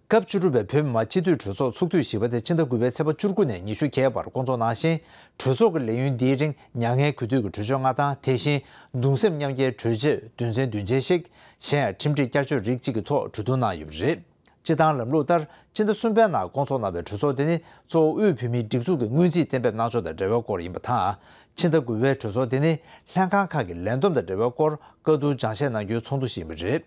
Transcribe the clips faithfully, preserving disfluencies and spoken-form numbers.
སྐབས་བཅུ་དྲུག་པའི་བོད་མི་མང་སྤྱི་འཐུས་གྲོས་ཚོགས་ཚོགས་དུས་བཞི་པ་དེ་ཕྱི་ཟླ་དགུ་པའི་ཚེས་པ་བཅུ་དགུ་ནས་ཉི་ཤུ་བརྒྱད་བར་བསྐོང་ཚོགས་གནང་ཞིང་། གྲོས་ཚོགས་ཀྱི་ལས་ཡུན་འདིའི་རིང་མྱ་ངན་གུས་འདུད་ཀྱི་གྲོས་ཆོད་ལྔ་དང་། དེ་བཞིན་གདུང་སེམས་མཉམ་སྐྱེའི་གྲོས་ཆོད་དོན་ཚན་བདུན་ཅན་ཞིག་གཞན་ཡང་ཁྲིམས་སྒྲིག་བསྐྱར་བཅོས་རིགས་གཅིག་གི་ཐོག་གྲོས་བསྡུར་གནང་ཡོད་པ་རེད། སྤྱི་བཏང་ལམ་ལུགས་ལྟར་ཕྱི་ཟླ་གསུམ་པའི་ནང་བསྐོང་ཚོགས་གནང་བའི་གྲོས་ཚོགས་དེ་ནི་གཙོ་བོ་དབུས་བོད་མིའི་སྒྲིག་འཛུགས་ཀྱི་སྔོན་རྩིས་གཏན་འབེབས་གནང་ཕྱོགས་དང་འབྲེལ་བའི་སྐོར་ཡིན་པ་དང་། ཕྱི་ཟླ་དགུ་པའི་གྲོས་ཚོགས་དེ་ནི་ལྷན་ཁང་ཁག་གི་ལས་བསྡོམས་དང་འབྲེལ་བའི་སྐོར་བཀའ་བསྡུར་སྦྱང་བཤད་གནང་རྒྱུའི་ཚོགས་འདུ་ཞིག་ཡིན་པ་རེད།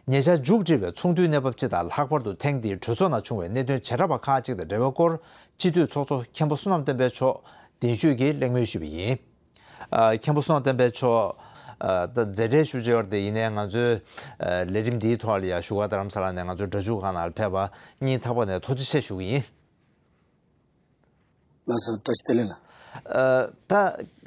ཉེ་ཆར་མཇུག་སྒྲིལ་བའི་ཚོགས་འདུའི་གནས་བབ་སྤྱི་དང་། ལྷག་པར་དུ་ཐེངས་འདིའི་གྲོས་ཚོགས་ནང་བྱུང་བའི་གནད་དོན་བྱེ་བྲག་པ་ཁག་ཅིག་དང་འབྲེལ་བའི་སྐོར་སྤྱི་འཐུས་ཚོགས་གཙོ་མཁན་པོ་བསོད་ནམས་བསྟན་འཕེལ་མཆོག་གདན་ཞུས་ཀྱིས་གླེང་མོལ་ཞུས་པ་ཡིན། ཨ། མཁན་པོ་བསོད་ནམས་བསྟན་འཕེལ་མཆོག་ཨ། ད་མཛད་བྲེལ་ཞུ་བྱས་ཡོད་རེད་དེ། ཡིན་ནའི་ང་ཚོའི་ཨ། ལས་རིམ་འདིའི་ཐོག་ལ་ཡང་བཞུགས་སྒར་རྡ་རམ་ས་ལ་ནས་ང་ཚོའི་སྒྲ་འཇུག་ཁང་ནང་ལ་ཕེབས་པ་སྙིང་ཐག་པ་ནས་ཐུགས་རྗེ་ཆེ་ཞུ་གི་ཡིན། ལགས་སོ། བཀྲ་ཤིས་བདེ་ལེགས་ལགས། ཨ། ད་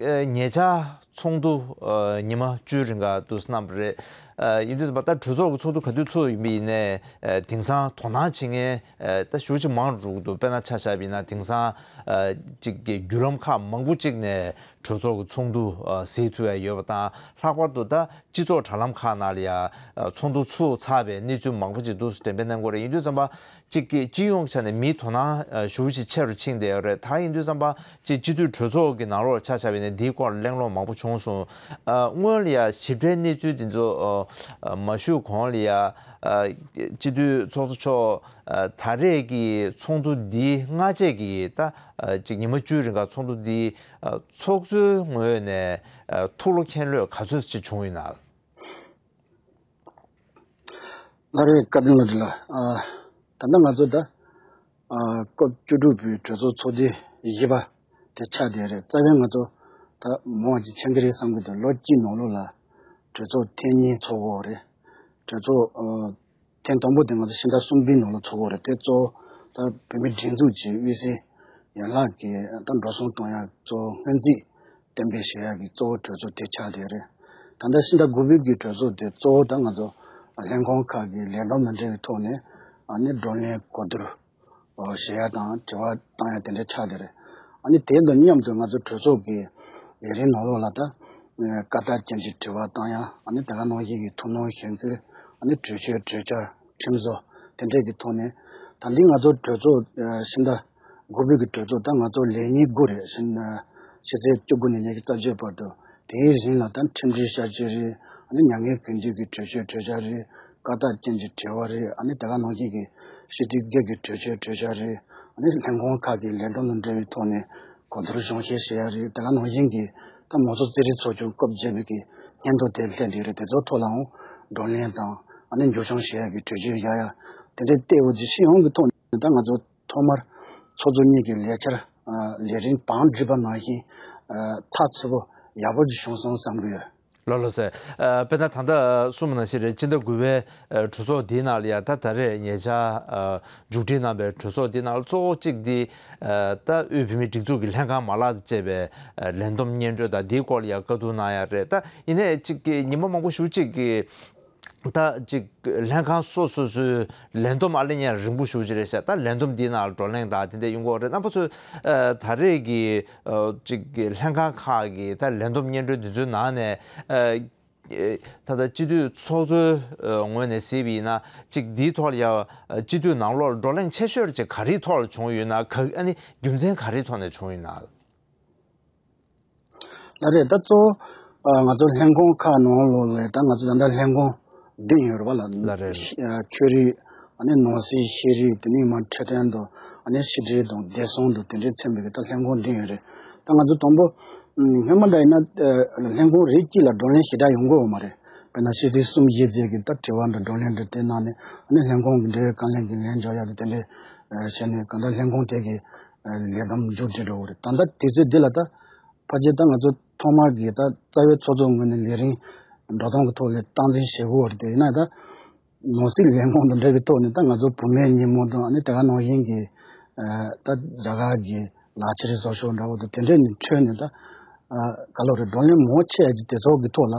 ཨ། ཉེ་ཆར་ཚོགས་འདུ་ཨ། ཉི་མ་བཅུའི་རིང་ག་འདུག་སེ་གནང་བ་རེད། ཨ། ཡིན་དུས་ཙམ་པ་ད་གྲོས་ཚོགས་ཀྱི་ཚོགས་འདུ་ག་དུས་ཚོགས་ཡིན་པ་ཡིན་ནའི་ཨ། དེང་སང་དོ་སྣང་བྱེད་མཁན་ཨ། ད་ཞེ་པོ་ཅིག་མང་རུ་འདུག་དཔེར་ན་ཆ་བཞག་པ་ཡིན་ན་དེང་སང་ཨ། ཅིག་གི་བརྒྱུད་ལམ་ཁག་མང་པོ་ཅིག་ནས་གྲོས་ཚོགས་ཀྱི་ཚོགས་འདུ་ཨ། གཟིགས་ཐུབ་ཡ་ཡོད་པ་དང་། ལྷག་པར་དུ་ད་སྤྱི་ཚོགས་དྲ་ལམ་ཁག་ནང་ལ་ཡ་ཨ། ཚོགས་འདུ་ཚུགས་ཚར་བའི་གནས་ཚུལ་མང་པོ་ཅིག་འདུག་སེ་འགྲེམས་སྤེལ་གནང་གི་ཡོད་རེད། ཡིན་དུས་ཙམ་པ་ཅིག་གི་སྤྱི་ཡོངས་ཀྱི་ཆ་ནས་མིའི་དོ་སྣང་ཨ། ཞེ་པོ་ཅིག་ཆེ་རུ་ཕྱིན་བསྡད་ཡོད་རེད། ད་ཡིན་དུས་ཙམ་པ་ཅིག་སྤྱི་འཐུས་གྲོས་ཚོགས་ཀྱི་ནང་ལོགས་ཆ་བཞག་པ་ཡིན་ན་འདིའི་སྐོར་གླེང་སློང་མང་པོ་བྱུང་སོང་། ཨ། སྔོན་ལ་ཡ་ཞིབ་ཕྲའི་གནས་ཚུལ་འདི་ཚོ་ཨ། མ་ཞུས་གོང་ལ་ཡ་ཨ། སྤྱི་འཐུས་ཚོགས་གཙོ་མཆོག་ཨ། ད་རེས་ཀྱི་ཚོགས་འདུ་འདི་སྔ་རྗེས་ཀྱི་ད་ཨ། ཅིག་ཉི་མ་བཅུའི་རིང་ག་ཚོགས་འདུ་འདི་ཨ། ཚོགས་གཙོའི་ངོས་ནས་ཨ། ཐུགས་བློ་ཁྱད་ལོས་ག་ཚོད་ཅིག་བྱུང་ཡོད་ན། ལགས་རེད། བཀའ་དྲིན་ལ་འདྲི་ལ། ཨ། ད་ལྟ་ང་ཚོ་ད་ཨ། སྐབས་བཅུ་དྲུག་པའི་གྲོས་ཚོགས་ཚོགས་དུས་བཞི་པ་དེ་ཆགས་བསྡད་རེད། རྩ་བའི་ང་ཚོ་ད་མང་བ་ཅིག་ཆགས་ཀྱི་རེད་བསམ་གྱི་འདུག་ལོ་གཅིག་ནང་ལོགས་ལ་གྲོས་ཚོགས་ཐེངས་གཉིས་ཚོགས་ཡོད་རེད། གྲོས་ཚོགས་ཨ། ཐེངས་དང་པོ་དེ་ང་ཚོ་ཕྱི་ཟླ་གསུམ་པའི་ནང་ལ་ཚོགས་ཡོད་རེད། དེ་གཙོ་བོ་ད་བོད་མིའི་སྒྲིག་འཛུགས་ཀྱི་དབུས་སའི་ཡན་ལག་གི་ད་འགྲོ་སོང་གཏོང་ཡག་གཙོ་བོ་སྔོན་རྩིས་གཏན་འབེབས་བྱེད་ཡག་གི་གཙོ་བོ་གྲོས་ཚོགས་དེ་ཆགས་བསྡད་རེད། ད་ལྟ་ཕྱི་ཟླ་དགུ་པའི་གི་གྲོས་ཚོགས་དེ་གཙོ་བོ་ད་ང་ཚོ་ལྷན་ཁང་ཁག་གི་ལས་བསྡོམས་དང་འབྲེལ་བའི་ཐོག་ནས་ཨ་ནི་བགྲོ་གླེང་གོ་བསྡུར་བྱེད་ཡག་དང་དྲི་བ་བཏང་ཡག་དེ་འདྲ་ཆགས་བསྡད་རེད། ཨ་ནི་དེ་དང་མཉམ་དུ་ང་ཚོ་གྲོས་ཚོགས་ཀྱི་ལས་རིམ་ནང་ལོགས་ལ་ད་བཀའ་རྟགས་ཅན་གྱི་དྲི་བ་བཏང་ཡག་ཨ་ནི་དེ་ག་ནང་བཞིན་གྱི་ཐུགས་སྣང་གཞེན་སྐུལ། ཨ་ནི་གྲོས་ཆོད་གྲོས་འཆར་ཁྲིམས་བཟོ་དེ་འདྲས་ཀྱི་ཐོག་ནས་ད་འདི་ང་ཚོ་གྲོས་ཚོགས་ཕྱི་ཟླ་དགུ་པའི་གི་གྲོས་ཚོགས་ད་ང་ཚོ་ལས་ཉིན་དགུ་རེད། ཕྱི་ཕྱི་ཚེས་བཅུ་དགུ་ནས་ཉི་ཤུ་རྩ་བརྒྱད་བར་དུ་དེའི་རིང་ལ་ད་ཁྲིམས་སྒྲིག་བསྐྱར་བཅོས་རེད། ཨ་ནི་མྱ་ངན་གུས་འདུད་ཀྱི་གྲོས་ཆོད་གྲོས་འཆར་རེད། བཀའ་རྟགས་ཅན་གྱི་དྲི་བ་རེད། ཨ་ནི་དེ་ག་ནང་བཞིན་གྱི་སྤྱི་འཐུས་སྒེར་གྱི་གྲོས་ཆོད་གྲོས་འཆར་རེད། ཨ་ནི་ལྷན་ཁང་ཁག་གི་ལས་དོན་དང་འབྲེལ་བའི་ཐོག་ནས་གོ་བསྡུར་གཞུང་བཤེར་བྱེད་ཡག་རེད། དེ་ག་ནང་བཞིན་གྱི་ད་མང་གཙོ་རྩིས་རིག་ཚོགས་ཆུང་སྐབས་བརྒྱད་པའི་གི་སྙན་ཐོ་དེ་སླེབས་བསྡད་རེད། དེ་ཚོའི་ཐོག་ལའང་བགྲོ་གླེང་དང་ཨ་ནི་མཇུག་སྐྱོང་བྱེད་ཡག་གི་གྲོས་ཆོད་བཞག་ཡག་དེ་འདྲའི་སྟེ་འོ་ཅི་སྤྱི་ཡོངས་ཀྱི་ཐོག་ནས་ད་ང་ཚོ་ཐོག་མར་ཚོགས་གཙོ་གཉིས་ཀྱི་ལས་འཆར་ལས་རིམ་བང་བསྒྲིགས་པ་ནང་བཞིན་ཚགས་ཚུད་པོ་ཡག་པོ་ཅིག་བྱུང་སོང་བསམ་གྱི་ཡོད། ལགས་ལགས་སེ། ཨ། དཔེར་ན་ད་ལྟ་གསུངས་པ་ནང་བཞིན་རེད། སྤྱི་ཟླ་དགུ་པའི་ཨ། གྲོས་ཚོགས་འདིའི་ནང་ལ་ཡ་ད་ད་རེས་ཉེ་ཆར་ཨ། མཇུག་སྒྲིལ་གནང་བའི་གྲོས་ཚོགས་འདིའི་ནང་ལ་གཙོ་བོ་གཅིག་འདི་ཨ། ད་དབུས་བོད་མིའི་སྒྲིག་འཛུགས་ཀྱི་ལྷན་ཁང་མ་ལག་དང་བཅས་པའི་ཨ། ལས་བསྡོམས་སྙན་སྒྲོན་དང་འདིའི་སྐོར་ལ་ཡ་བཀའ་བསྡུར་གནང་ཡ་རེད། ད་ཡིན་ནའི་གཅིག་གི་ཉི་མ་མང་པོ་ཞེ་པོ་ཅིག་གི་ད་ཅིག་ལྷན་ཁང་སོ་སོ་སོའི་ལས་བསྡོམས་ཨ་ལེ་ཉན་རིང་པོ་ཞེ་པོ་ཅིག་རེད་ཤག་ད་ལས་བསྡོམས་འདིའི་ནང་ལ་བགྲོ་གླེང་དང་དེ་འདྲ་ཡོང་གི་ཡོད་རེད། རྣམ་པ་ཚོས་ཨ། ད་རེས་ཀྱི་ཨ། ཅིག་གི་ལྷན་ཁང་ཁག་གི་ད་ལས་བསྡོམས་སྙན་སྒྲོན་འདི་ཚོའི་ནང་ནས་ཨ། ད་ལྟ་སྤྱི་འཐུས་ཚོགས་གཙོའི་ངོས་ནས་གཟིགས་པ་ཡིན་ན་ཅིག་འདིའི་ཐོག་ལ་ཡ་སྤྱི་འཐུས་ནང་ལོགས་ལ་བགྲོ་གླེང་ཆེ་ཤོས་ཅིག་ག་རེའི་ཐོག་ལ་བྱུང་ཡོད་ན། ག་ཨ་ནི་རྒྱུ་མཚན་ག་རེའི་ཐོག་ནས་བྱུང་ཡོད་ན། ལགས་རེད། ད་གཙོ་བོ་ང་ཚོ་ལྷན་ཁང་ཁག་ནང་ལོགས་ལ་ད་ང་ཚོ་ད་ལྟ་ལྷན་ཁང་བདུན་ཡོད་རེད་པ་ལགས། ལགས་རེད། ཆོས་རིག་ཨ་ནི་ནང་སྲིད་ཤེས་རིག་དེ་ནས་མར་འཕྲོད་བསྟེན་དང་ཨ་ནི་ཕྱི་དྲིལ་དང་བདེ་སྲུང་དང་དེ་འདྲའི་ཚན་པའི་གི་ད་ལྷན་ཁང་བདུན་ཡོད་རེད། ད་ང་ཚོ་དང་པོ་སྔོན་མ་འདྲ་ཡིན་ན་ལྷན་ཁང་རེ་གཅིག་ལ་བགྲོ་གླེང་ཞེ་དྲག་ཡོང་གི་ཡོད་མ་རེད། དཔེར་ན་སྤྱི་འཐུས་གསུམ་བཞི་ཙམ་གྱིས་ད་དྲི་བ་འདྲ་བགྲོ་གླེང་འདྲ་དེ་གནང་ནས་ཨ་ནི་ལྷན་ཁང་གི་འབྲེལ་ཡོད་བཀའ་བློན་གྱིས་ལན་འཇོག་ཡག་དེ་དེ་འདྲའི་བྱས་ནས་གང་ལྟར་ལྷན་ཁང་དེ་གི་ལས་བསྡོམས་མཇུག་སྒྲིལ་འགྲོ་གི་རེད། ད་ལྟ་དུས་ཚོད་འདི་ལ་ད་ཕལ་ཆེར་ད་ང་ཚོ་ཐོག་མར་གྱི་ད་རྩ་བའི་ཚོགས་གཙོ་ངོས་ནས་ལས་རིམ་འགྲོ་སྟངས་ཀྱི་ཐོག་ལ་སྟངས་འཛིན་བྱེད་དགོས་པ་རེད། དེ་ཡིན་ན་ད་ནང་སྲིད་ལས་ཁུངས་དང་འབྲེལ་བའི་ཐོག་ནས་ད་ང་ཚོ་བུད་མེད་ཉིན་མོ་དང་ཨ་ནི་དེ་ག་ནང་བཞིན་གྱི་ད་རྒྱ་གར་གྱི་ལག་ཁྱེར་བཟོ་ཕྱོགས་འདྲ་བོ་དང་དེ་འདྲས་ནས་འཕྲོས་ནས་ད་ག་ལོ་རེད། བགྲོ་གླེང་མང་ཆེ་ཅིག་དེ་ཚོ་གི་ཐོག་ལ་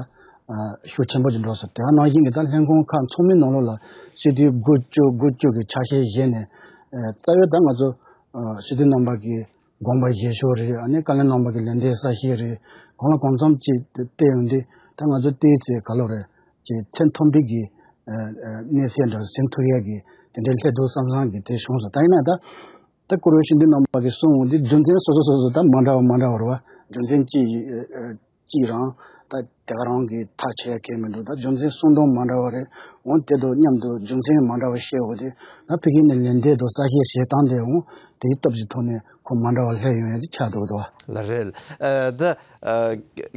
ཤུགས་ཆེན་པོ་ཅིག་འགྲོ་སོང་། དེ་ག་ནང་བཞིན་གྱི་ད་ལྷན་ཁང་ཁག་ཚང་མའི་ནང་ལོགས་ལ་སྤྱི་འཐུས་དགུ་བཅུ་དགུ་བཅུ་གི་ཆ་ཤས་བཞེས་ནས་རྩ་བའི་ད་ང་ཚོ་སྤྱི་འཐུས་རྣམ་པ་གི་དགོངས་པ་བཞེས་ཕྱོགས་རེད། ཨ་ནི་བཀའ་བློན་རྣམ་པ་གི་ལན་འདེབས་གསལ་བཤད་རེད། གང་ལ་གང་འཚམ་ཅིག་བལྟས་ཡོང་དུས་ད་ང་ཚོ་ཏོག་ཙམ་ག་ལོ་རེད་ཅིག་ཚད་མཐོན་པོའི་གི་གནས་ཚད་འདྲ་ཟིན་ཐུབ་ཡས་ཀྱི་ དེ་འདྲའི་སླེབས་འདུག་བསམ་བསམ་གྱི་དེ་བྱུང་སོང་། ད་ཡིན་ན་ད་ད་བཀུར་འོས་སྤྱི་འཐུས་རྣམ་པ་གིས་གསུངས་འོང་དུས་རྒྱུ་མཚན་སོ་སོ་སོ་སོ་ད་མ་འདྲ་བ་མ་འདྲ་བ་རེད་བ། རྒྱུ་མཚན་གཅིག་གཅིག་རང་ད་དེ་ག་རང་གིས་ཐག་ཆོད་ཡ་གལ་མི་འདུག་ད་རྒྱུ་མཚན་གསུང་སྟངས་མ་འདྲ་བ་རེད། འོང་དེ་དང་མཉམ་དུ་རྒྱུ་མཚན་མ་འདྲ་བ་བཤད་འོང་དུས་ད་ཕ་གི་ནས་ལན་འདེབས་དང་གསལ་བཤད་བྱེད་སྟངས་དེ་འོང་དེའི་སྟོབས་ཀྱི་ཐོག་ནས་ཁོ་མ་འདྲ་བ་སླེབས་ཡོང་ཡ་དེ་ཆགས་འདུག་དོ། ལགས་རེད། ཨ་ད་ཨ་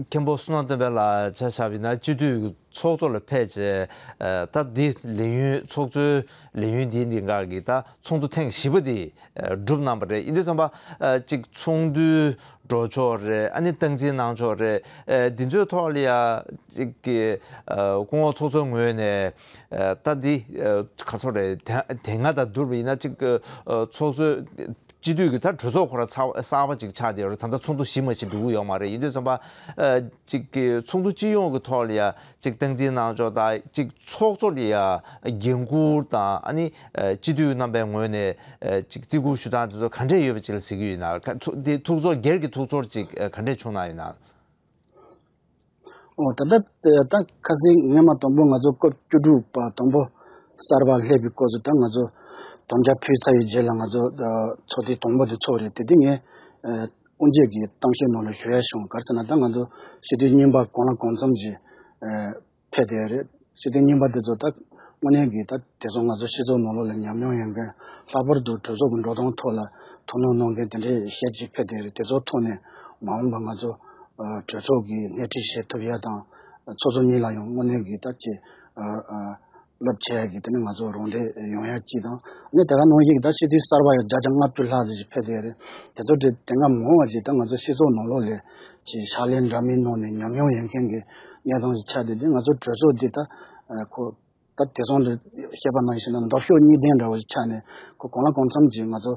མཁན་པོ་བསོད་ནམས་སྟོན་པ་ལགས་ཆ་བཞག་པ་ཡིན་ན་སྤྱི་འཐུས་ཚོགས་གཙོ་ལ་ཕེབས་རྗེས་ཨ་ད་འདི་ལས་ཡུན་ཚོགས་གཙོའི་ལས་ཡུན་འདིའི་རིང་ག་གི་ད་ཚོགས་འདུ་ཐེངས་བཞི་པ་འདི་ཨ་གྲུབ་གནང་བ་རེད། ཡིན་དུས་ཙམ་པ་ཨ་གཅིག་ཚོགས་འདུའི་འགྲོ་ཕྱོགས་རེད། ཨ་ནི་སྟངས་འཛིན་གནང་ཕྱོགས་རེད། ཨ་འདི་ཚོའི་ཐོག་ལ་ཡ་གཅིག་གི་ཨ་སྐུ་ངོ་ཚོགས་གཙོའི་ངོས་ནས་ཨ་ད་འདི་ཨ་ག་ཚོད་རེད། དེ་དེ་སྔ་དང་བསྡུར་བ་ཡིན་ན་གཅིག་ཨ་ཚོགས་གཙོའི་སྤྱི་འཐུས་ཀྱི་ད་གྲོས་ཚོགས་ཁོ་རང་ཚ་གསར་པ་ཅིག་ཆགས་བསྡད་ཡོད་རེད། ད་ལྟ་ཚོགས་འདུ་བཞི་མ་ཞིག་འགྲོ་གི་ཡོད་མ་རེད། ཡིན་དུས་ཙམ་པ་ཨ་གཅིག་གི་ཚོགས་འདུ་སྤྱི་ཡོངས་ཀྱི་ཐོག་ལ་ཡ་གཅིག་སྟངས་འཛིན་གནང་ཕྱོགས་དང་གཅིག་ཚོགས་གཙོ་ལ་ཡ་འགན་འཁུར་དང་ཨ་ནི་ཨ་སྤྱི་འཐུས་རྣམ་པའི་ངོས་ནས་ཨ་གཅིག་བརྩི་བཀུར་ཞུ་སྟངས་དེ་ཚོ་ག་འདྲས་ཡོད་པ་ཅིག་ལ་གཟིགས་ཀྱི་ཡོད་ན། ཁ་ཚོ་དེ་ཐུགས་ཚོར་སྒེར་གྱི་ཐུགས་ཚོར་ཅིག་ཨ་ག་འདྲས་བྱུང་གནང་ཡོད་ན། ཨོ་ད་ལྟ་ད་ཁ་སང་ངས་མ་དང་པོ་ང་ཚོ་སྐབས་བཅུ་དྲུག་པ་དང་པོ་གསར་པ་སླེབས་པའི་སྐབས་སུ་ད་ང་ཚོ་དམ་བཅའ་ཕུལ་ཚར་བའི་རྗེས་ལ་ང་ཚོ་ཚོགས་ཐེངས་དང་པོ་དེ་ཚོགས་རེད། དེ་དུས་ངས་དབུ་འབྱེད་ཀྱི་གཏམ་བཤད་ནང་ལ་ཞུ་ཡ་བྱུང་། ག་རེ་ཟེར་ན་ད་ང་ཚོ་སྤྱི་འཐུས་རྙིང་པ་གང་ལ་གང་འཚམ་ཞིག་ཕེབས་བསྡད་རེད། སྤྱི་འཐུས་རྙིང་པ་དེ་ཚོ་ད་དངོས་གནས་ཀྱི་ད་དེ་ཚོ་ང་ཚོ་སྤྱི་ཚོགས་ནང་ལོགས་ལ་ཉམས་མྱོང་ཡོད་མཁན། ལྷག་པར་དུ་གྲོས་ཚོགས་ཀྱི་འགྲོ་སྟངས་ཐོག་ལ་ཐུགས་སྣང་གནང་མཁན་དེ་འདྲའི་ཞེ་ཅིག་ཕེབས་བསྡད་རེད། དེ་ཚོ་ཐོག་ནས་མ་འོངས་པ་ང་ཚོ་ཨ་གྲོས་ཚོགས་ཀྱི་སྣེ་ཁྲིད་བྱེད་ཐུབ་ཡ་དང་ཚོགས་གཙོ་གཉིས་ལ་ཡང་དངོས་གནས་ཀྱི་ད་ཅིག་ཨ་ཨ་རླབས་ཆེ་ཡ་གི་དེ་ནས་ང་ཚོ་རོགས་འདེགས་ཡོང་ཡ་གཅིག་དང་། ཨ་ནི་དེ་ག་ནང་བཞིན་གྱི་ད་སྤྱི་འཐུས་གསར་པ་ཡང་བརྒྱ་ཆ་ལྔ་བཅུ་ལྷག་ཙམ་ཞིག་ཕེབས་བསྡད་རེད། དེ་ཚོ་དེ་དེ་སྔ་མ་འོངས་པ་ཞིག་ད་ང་ཚོ་སྤྱི་ཚོགས་ནང་ལོགས་ལ་ཅིག་ཕྱག་ལས་འདྲ་མིན་གནང་ནས་ཉམས་མྱོང་ཡོད་མཁན་གྱི་གནས་སྟངས་ཤིག་ཆགས་བསྡད་དེ། ང་ཚོ་གྲོས་ཚོགས་འདི་ད་ཨ་ཁོ་ད་དེང་སང་ལ་བཤད་པ་ནང་བཞིན་ན་མདོ་ཕྱོགས་གཉིས་ལྡན་འདྲ་བོ་ཞིག་ཆགས་ནས་ཁོ་གང་ལ་གང་འཚམ་ཅིག་ང་ཚོ་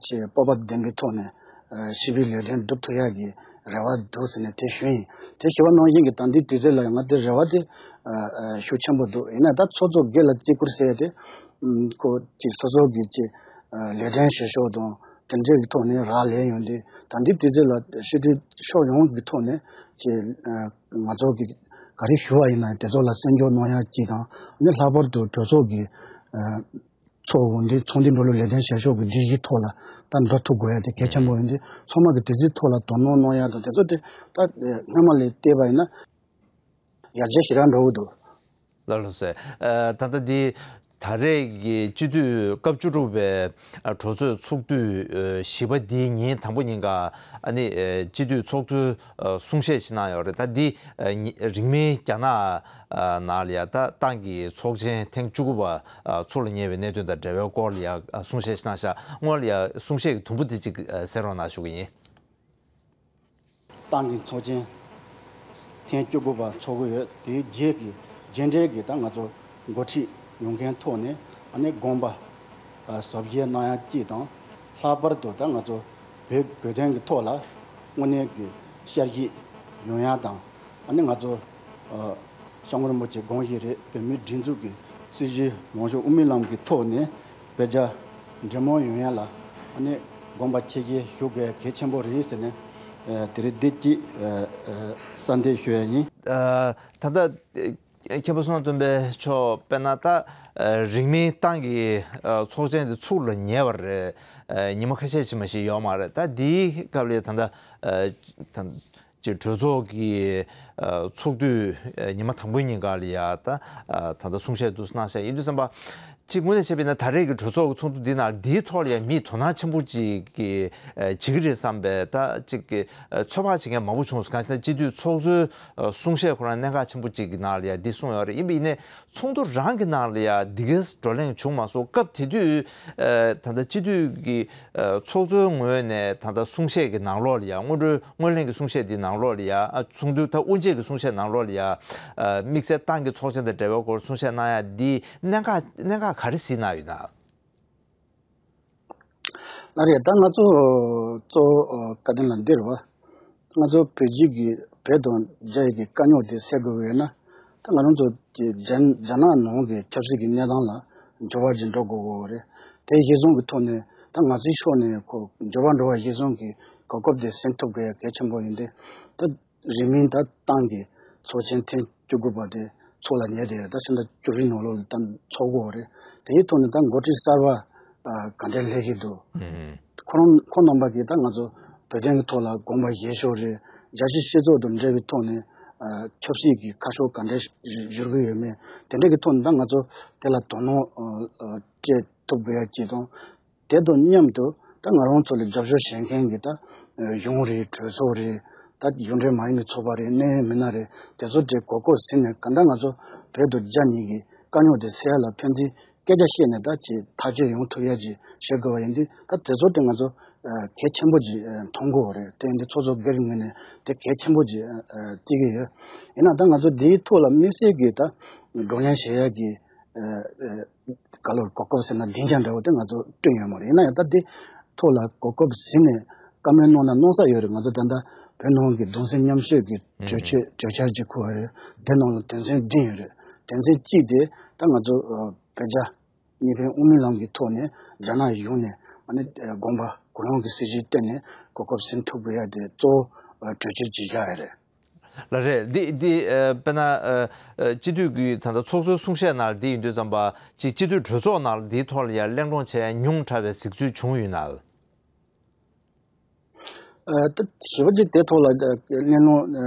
ཆེས་སྤོབས་པ་ལྡན་པའི་ཐོག་ནས་ཨ་ཞི་བའི་ལས་དོན་སྒྲུབ་ཐུབ་ཡག་གི་རེ་བ་འདུག་ཟེར་ནས་དེ་ཞུས་ཡིན། དེ་ཞུ་བ་ནང་བཞིན་གྱི་ད་ལྟའི་དུས་ཚོད་ལ་ང་དེ་རེ་བ་དེ་ཨ་ཨ་ཤུགས་ཆེན་པོ་འདུག་ཡིན་ན་ད་ཚོགས་གཙོ་སྒེར་ལ་བརྩི་བཀུར་ཟེར་ཡ་དེ་ཨམ་ཁོ་ཅིག་སོ་སོ་གི་ཅིག་ཨ་ལས་དོན་བྱེད་ཕྱོགས་དང་དེ་འདྲའི་གི་ཐོག་ནས་རག་ལས་ཡོང་དུས་ད་ལྟའི་དུས་ཚོད་ལ་སྤྱི་འཐུས་ཕྱོགས་ཡོངས་ཀྱི་ཐོག་ནས་ཅིག་ཨ་ང་ཚོ་གི་ག་རེ་ཞུ་བ་ཡིན་ན་དེ་ཚོ་ལ་གསན་འཇོག་གནང་ཡག་ཅིག་དང་། ཨ་ནི་ལྷག་པར་དུ་གྲོས་ཚོགས་ཀྱི་ཨ་ཚོགས་འོང་དུས་ཚོགས་འདུའི་འགྲོ་ལུགས་ལས་དོན་བྱེད་ཕྱོགས་ཀྱི་སྒྲིག་གཞིའི་ཐོག་ལ་ད་འགྲོ་ཐུབ་དགོས་ཡ་དེ་གལ་ཆེན་པོ་ཡིན་དུས་ཚང་མ་གི་དེ་ཚོའི་ཐོག་ལ་དོ་སྣང་གནང་ཡག་དང་དེ་ཚོ་དེ་ད་སྔ་མ་ལས་བལྟས་པ་ཡིན་ན་ཡར་རྒྱས་ཞེ་དྲག་འགྲོ་གི་འདུག་ལགས་ལགས་སེ། ཨ་ད་ལྟ་འདི་ད་རེས་ཀྱི་སྤྱི་འཐུས་སྐབས་བཅུ་དྲུག་པའི་ཨ་གྲོས་ཚོགས་ཚོགས་དུས་ཨ་བཞི་པ་འདིའི་ཉིན་དང་པོ་ཉིན་ཀ་ཨ་ནི་ཨ་སྤྱི་འཐུས་ཚོགས་གཙོས་ཨ་གསུང་བཤད་ཞིག་གནང་ཡོད་རེད། ད་འདི་ཨ་ཉི་རིང་མིན་རྒྱ་ནག་ཨ་ནང་ལ་ཡ་ད་ཏང་གི་ཚོགས་ཆེན་ཐེངས་བཅུ་དགུ་པ་ཨ་ཚུགས་ལ་ཉེ་བའི་གནད་དོན་དང་འབྲེལ་བའི་སྐོར་ལ་ཡ་ཨ་གསུང་བཤད་ཞིག་གནང་ཤག་སྔོན་ལ་ཡ་གསུང་བཤད་ཀྱི་དུམ་བུ་དེ་གཅིག་ཨ་གསན་རོགས་གནང་ཞུ་གི་ཡིན། ཏང་གི་ཚོགས་ཆེན་ཐེངས་བཅུ་དགུ་པ་ཚོགས་ཀྱི་ཡོད། དེའི་རྗེས་ཀྱི་རྗེས་འབྲེལ་གྱི་ད་ང་ཚོ་འགོ་ཁྲིད་ཡོང་མཁན་ཐོག་ནས་ཨ་ནི་དགོངས་པ་ཨ་ཟབ་བཞེས་གནང་ཡ་གཅིག་དང་། ལྷག་པར་དུ་ད་ང་ཚོ་བོད་བོད་དོན་གྱི་ཐོག་ལ་དངོས་གནས་ཀྱི་བསྐྱར་ཞིབ་ཡོང་ཡ་དང་། ཨ་ནི་ང་ཚོ་ཨ་སྐྱབས་མགོན་རིན་པོ་ཆེ་དགོངས་བཞེས་རེད། བོད་མིའི་སྒྲིག་འཛུགས་ཀྱི་སྲིད་བྱུས་ལངས་ཕྱོགས་དབུ་མའི་ལམ་གྱི་ཐོག་ནས་བོད་རྒྱ་འབྲེལ་མོལ་ཡོང་ཡ་ལ་ཨ་ནི་དགོངས་པ་ཆེ་བཞེས་ཞུ་དགོས་གལ་ཆེན་པོ་རེད་ཟེར་ནས་ཨ་དེ་རིང་འདི་གཅིག་ཨ་ཨ་གསལ་འདེབས་ཞུ་ཡ་ཡིན། ཨ་ད་ལྟ་ཨ་མཁན་པོ་བསོད་ནམས་སྟོན་པ་མཆོག་དཔེར་ན་ད་ཨ་རིང་མིན་ཏང་གི་ཨ་ཚོགས་ཆེན་དེ་ཚུགས་ལ་ཉེ་བ་རེད། ཨ་ཉི་མ་ཁ་ཤས་ཅིག་མ་ཞིག་ཡོད་མ་རེད། ད་འདིའི་སྐབས་ལ་ད་ལྟ་ཨ་ད་ཅིག་གྲོས་ཚོགས་ཀྱི་ཨ་ཚོགས་དུས་ཨ་ཉི་མ་དང་པོའི་ཉིན་ཀ་ལ་ཡ་ད་ཨ་ད་ལྟ་གསུང་བཤད་དུ་གནང་བཞག་ཡིན་དུས་ཙམ་པ། གཅིག་དངོས་གནས་བཤད་པ་ཡིན་ན་ད་རེས་ཀྱི་གྲོས་ཚོགས་ཀྱི་ཚོགས་འདུ་འདི་ནང་འདིའི་ཐོག་ལ་ཡང་མིས་དོ་སྣང་ཆེན་པོ་ཅིག་གིས་ཨ་བྱེད་ཀྱི་རེད་བསམ་པའི་ད་ཅིག་གི་ཨ་ཚོད་དཔག་བྱེད་མཁན་མང་པོ་བྱུང་སོང་། གང་ཟེར་ན་སྤྱི་འཐུས་ཚོགས་གཙོའི་ཨ་གསུང་བཤད་ཁོ་རང་གནད་འགག་ཆེན་པོ་ཅིག་གི་ནང་ལ་ཡང་འདི་གསུངས་ཡོད་རེད། ཡིན་པ་ཡིན་ནའི་ཚོགས་འདུ་རང་གི་ནང་ལ་ཡང་འདི་གའི་བགྲོ་གླེང་བྱུང་མ་སོང་། སྐབས་དེ་དུས་ཨ་ད་ལྟ་སྤྱི་འཐུས་ཀྱི་ཨ་ཚོགས་གཙོའི་ངོས་ནས་ད་ལྟ་གསུང་བཤད་ཀྱི་ནང་ལོགས་ལ་ཡང་སྔོན་འགྲོའི་སྔོན་གླེང་གི་གསུང་བཤད་འདི་ནང་ལོགས་ལ་ཡང་ཨ་ཚོགས་འདུའི་ད་དབུ་འབྱེད་ཀྱི་གསུང་བཤད་ནང་ལོགས་ལ་ཡང་ཨ་དམིགས་བསལ་ཏང་གི་ཚོགས་ཆེན་དང་འབྲེལ་བའི་སྐོར་གསུང་བཤད་གནང་ཡ་འདི་གནད་འགག་གནད་འགག་ག་རེ་གཟིགས་གནང་ཡོད་ན། ལགས་རེད། ད་ང་ཚོ་གཙོ་བོ་བཀའ་བསྟན་ལ་འདིར་བ། ང་ཚོ་བོད་བརྒྱུད་ཀྱི་བོད་དང་རྒྱ་ཡི་གི་དཀའ་རྙོག་དེ་སེལ་དགོས་པས་ན། ད་ང་རང་ཚོ་གི་རྒྱ་རྒྱ་ནག་ནང་གི་ཆབ་སྲིད་ཀྱི་གནས་སྟངས་ལ་འགྱུར་བ་ཅིག་འགྲོ་དགོས་ཀྱི་ཡོད་རེད། དེ་གཞི་བཟུང་གི་ཐོག་ནས་ད་ང་ཚོའི་ཕྱོགས་ནས་ཁོ་འགྱུར་བ་འགྲོ་བ་གཞི་བཟུང་གི་གོ་སྐབས་དེ་ཟིན་ཐུབ་དགོས་ཡ་གལ་ཆེན་པོ་ཡིན་ཏེ། ད་རིང་མིན་ད་ཏང་གི་ཚོགས་ཆེན་ཐེངས་བཅུ་དགུ་པ་དེ་ ཚོགས་ལ་ཉེ་དེ་ད་སེམས་ཐག་བཅུ་བཞི་ནང་ལོགས་ལ་ད་ཚོགས་དགོས་རེད། དེའི་ཐོག་ནས་ད་འགོ་ཁྲིད་གསར་པ་ག་འདྲས་སླེབས་ཀྱི་འདུག་ཁོ་རང་ཁོང་རྣམ་པ་གིས་ད་ང་ཚོ་བོད་དོན་གྱི་ཐོག་ལ་དགོངས་པ་བཞེས་ཕྱོགས་རེད། རྒྱལ་སྤྱིའི་སྤྱི་ཚོགས་དང་འབྲེལ་བའི་ཐོག་ནས་ཆབ་སྲིད་ཀྱི་ཁ་ཕྱོགས་ག་འདྲས་བཞུར་གྱི་ཡོད་མེད་དེ་འདྲས་ཀྱི་ཐོག་ནས་ད་ང་ཚོ་དེ་ལ་དོ་སྣང་སྤྲད་ཐུབ་དགོས་ཡ་གཅིག་དང་། དེ་དང་མཉམ་དུ་ད་ང་རང་ཚོ་ལ་རྒྱབ་སྐྱོར་བྱེད་མཁན་གྱི་ད་གཞུང་རེད། གྲོས་ཚོགས་རེད། ད་གཞུང་འབྲེལ་མ་ཡིན་པའི་ཚོགས་པ་རེད། གནད་ཡོད་མི་སྣ་རེད། དེ་ཚོ་གྲས་གོ་སྐབས་ཟིན་ནས་ག་འདྲ་ང་ཚོ་བོད་དང་རྒྱ་གཉིས་ཀྱི་དཀའ་རྙོག་དེ་སེལ་ཡ་ལ་ཕན་ཚུན་སྐད་ཆ་བཤད་ནས་ད་ཅིག་ཐག་གཅོད་ཡོང་ཐུབ་ཡ་ཅིག་བྱེད་དགོས་པ་ཡིན་དུས་ད་དེ་ཚོ་གྲས་ང་ཚོ་གལ་ཆེན་པོ་ཅིག་མཐོང་གི་ཡོད་རེད། དེ་ཡིན་དུས་ཚོགས་གཙོ་སྒེར་གྱི་ངོས་ནས་དེ་གལ་ཆེན་པོ་ཅིག་བརྩི་གི་ཡོད། ཡིན་ན་ད་ང་ཚོ་འདིའི་ཐོག་ལ་དམིགས་བསལ་གྱི་ད་བགྲོ་གླེང་བྱེད་ཡ་གི་ག་ལོར་གོ་སྐབས་ཟེར་ན་སྡིངས་ཆ་འདྲ་བོ་དེ་ང་ཚོ་བསྐྲུན་ཡོད་མ་རེད། ཡིན་ན་ཡང་ད་འདི་ཐོག་ལ་གོ་སྐབས་ཟིན་ནས་བཀའ་མོལ་གནང་ན་གནང་ས་ཡོད་རེད། ང་ཚོ་ད་ལྟ་བོད་ནང་གི་གདུང་སེམས་མཉམ་སྐྱེད་ཀྱི་གྲོས་ཆོད་གྲོས་འཆར་ཅིག་ཁུར་བ་རེད། དེ་ནང་ལ་དོན་ཚན་བདུན་ཡོད་རེད། དོན་ཚན་གཅིག་དེ་ད་ང་ཚོ་བོད་རྒྱ་གཉིས་ཕན་དབུ་མའི་ལམ་གྱི་ཐོག་ནས་རྒྱ་ནག་གཞུང་ནས་ཨ་ནི་དགོངས་པ་གུ་ཡངས་ཀྱི་སྲིད་བྱུས་བཏོན་ནས་གོ་སྐབས་ཟིན་ཐུབ་དགོས་ཡ་དེ་གཙོ་བོ་གྲོས་ཆོད་ཅིག་བཞག་ཡ་རེད། ལགས་རེད། འདི་འདི་ཨ་དཔེར་ན་ཨ་ཨ་སྤྱི་འཐུས་ཀྱི་ད་ལྟ་ཚོགས་གཙོའི་གསུང་བཤད་ནང་འདི་ཡིན་དུས་ཙམ་པ་ཅིག་སྤྱི་འཐུས་གྲོས་ཚོགས་ནང་འདིའི་ཐོག་ལ་ཡ་གླེང་སློང་བྱས་ཉུང་དྲགས་པའི་གཟིགས་ཚུལ་བྱུང་ཡོད་ན། ཨ་ད་ཞེ་པོ་ཅིག་དེ་ཐོག་ལ་ཨ་གླེང་སློང་ཨ་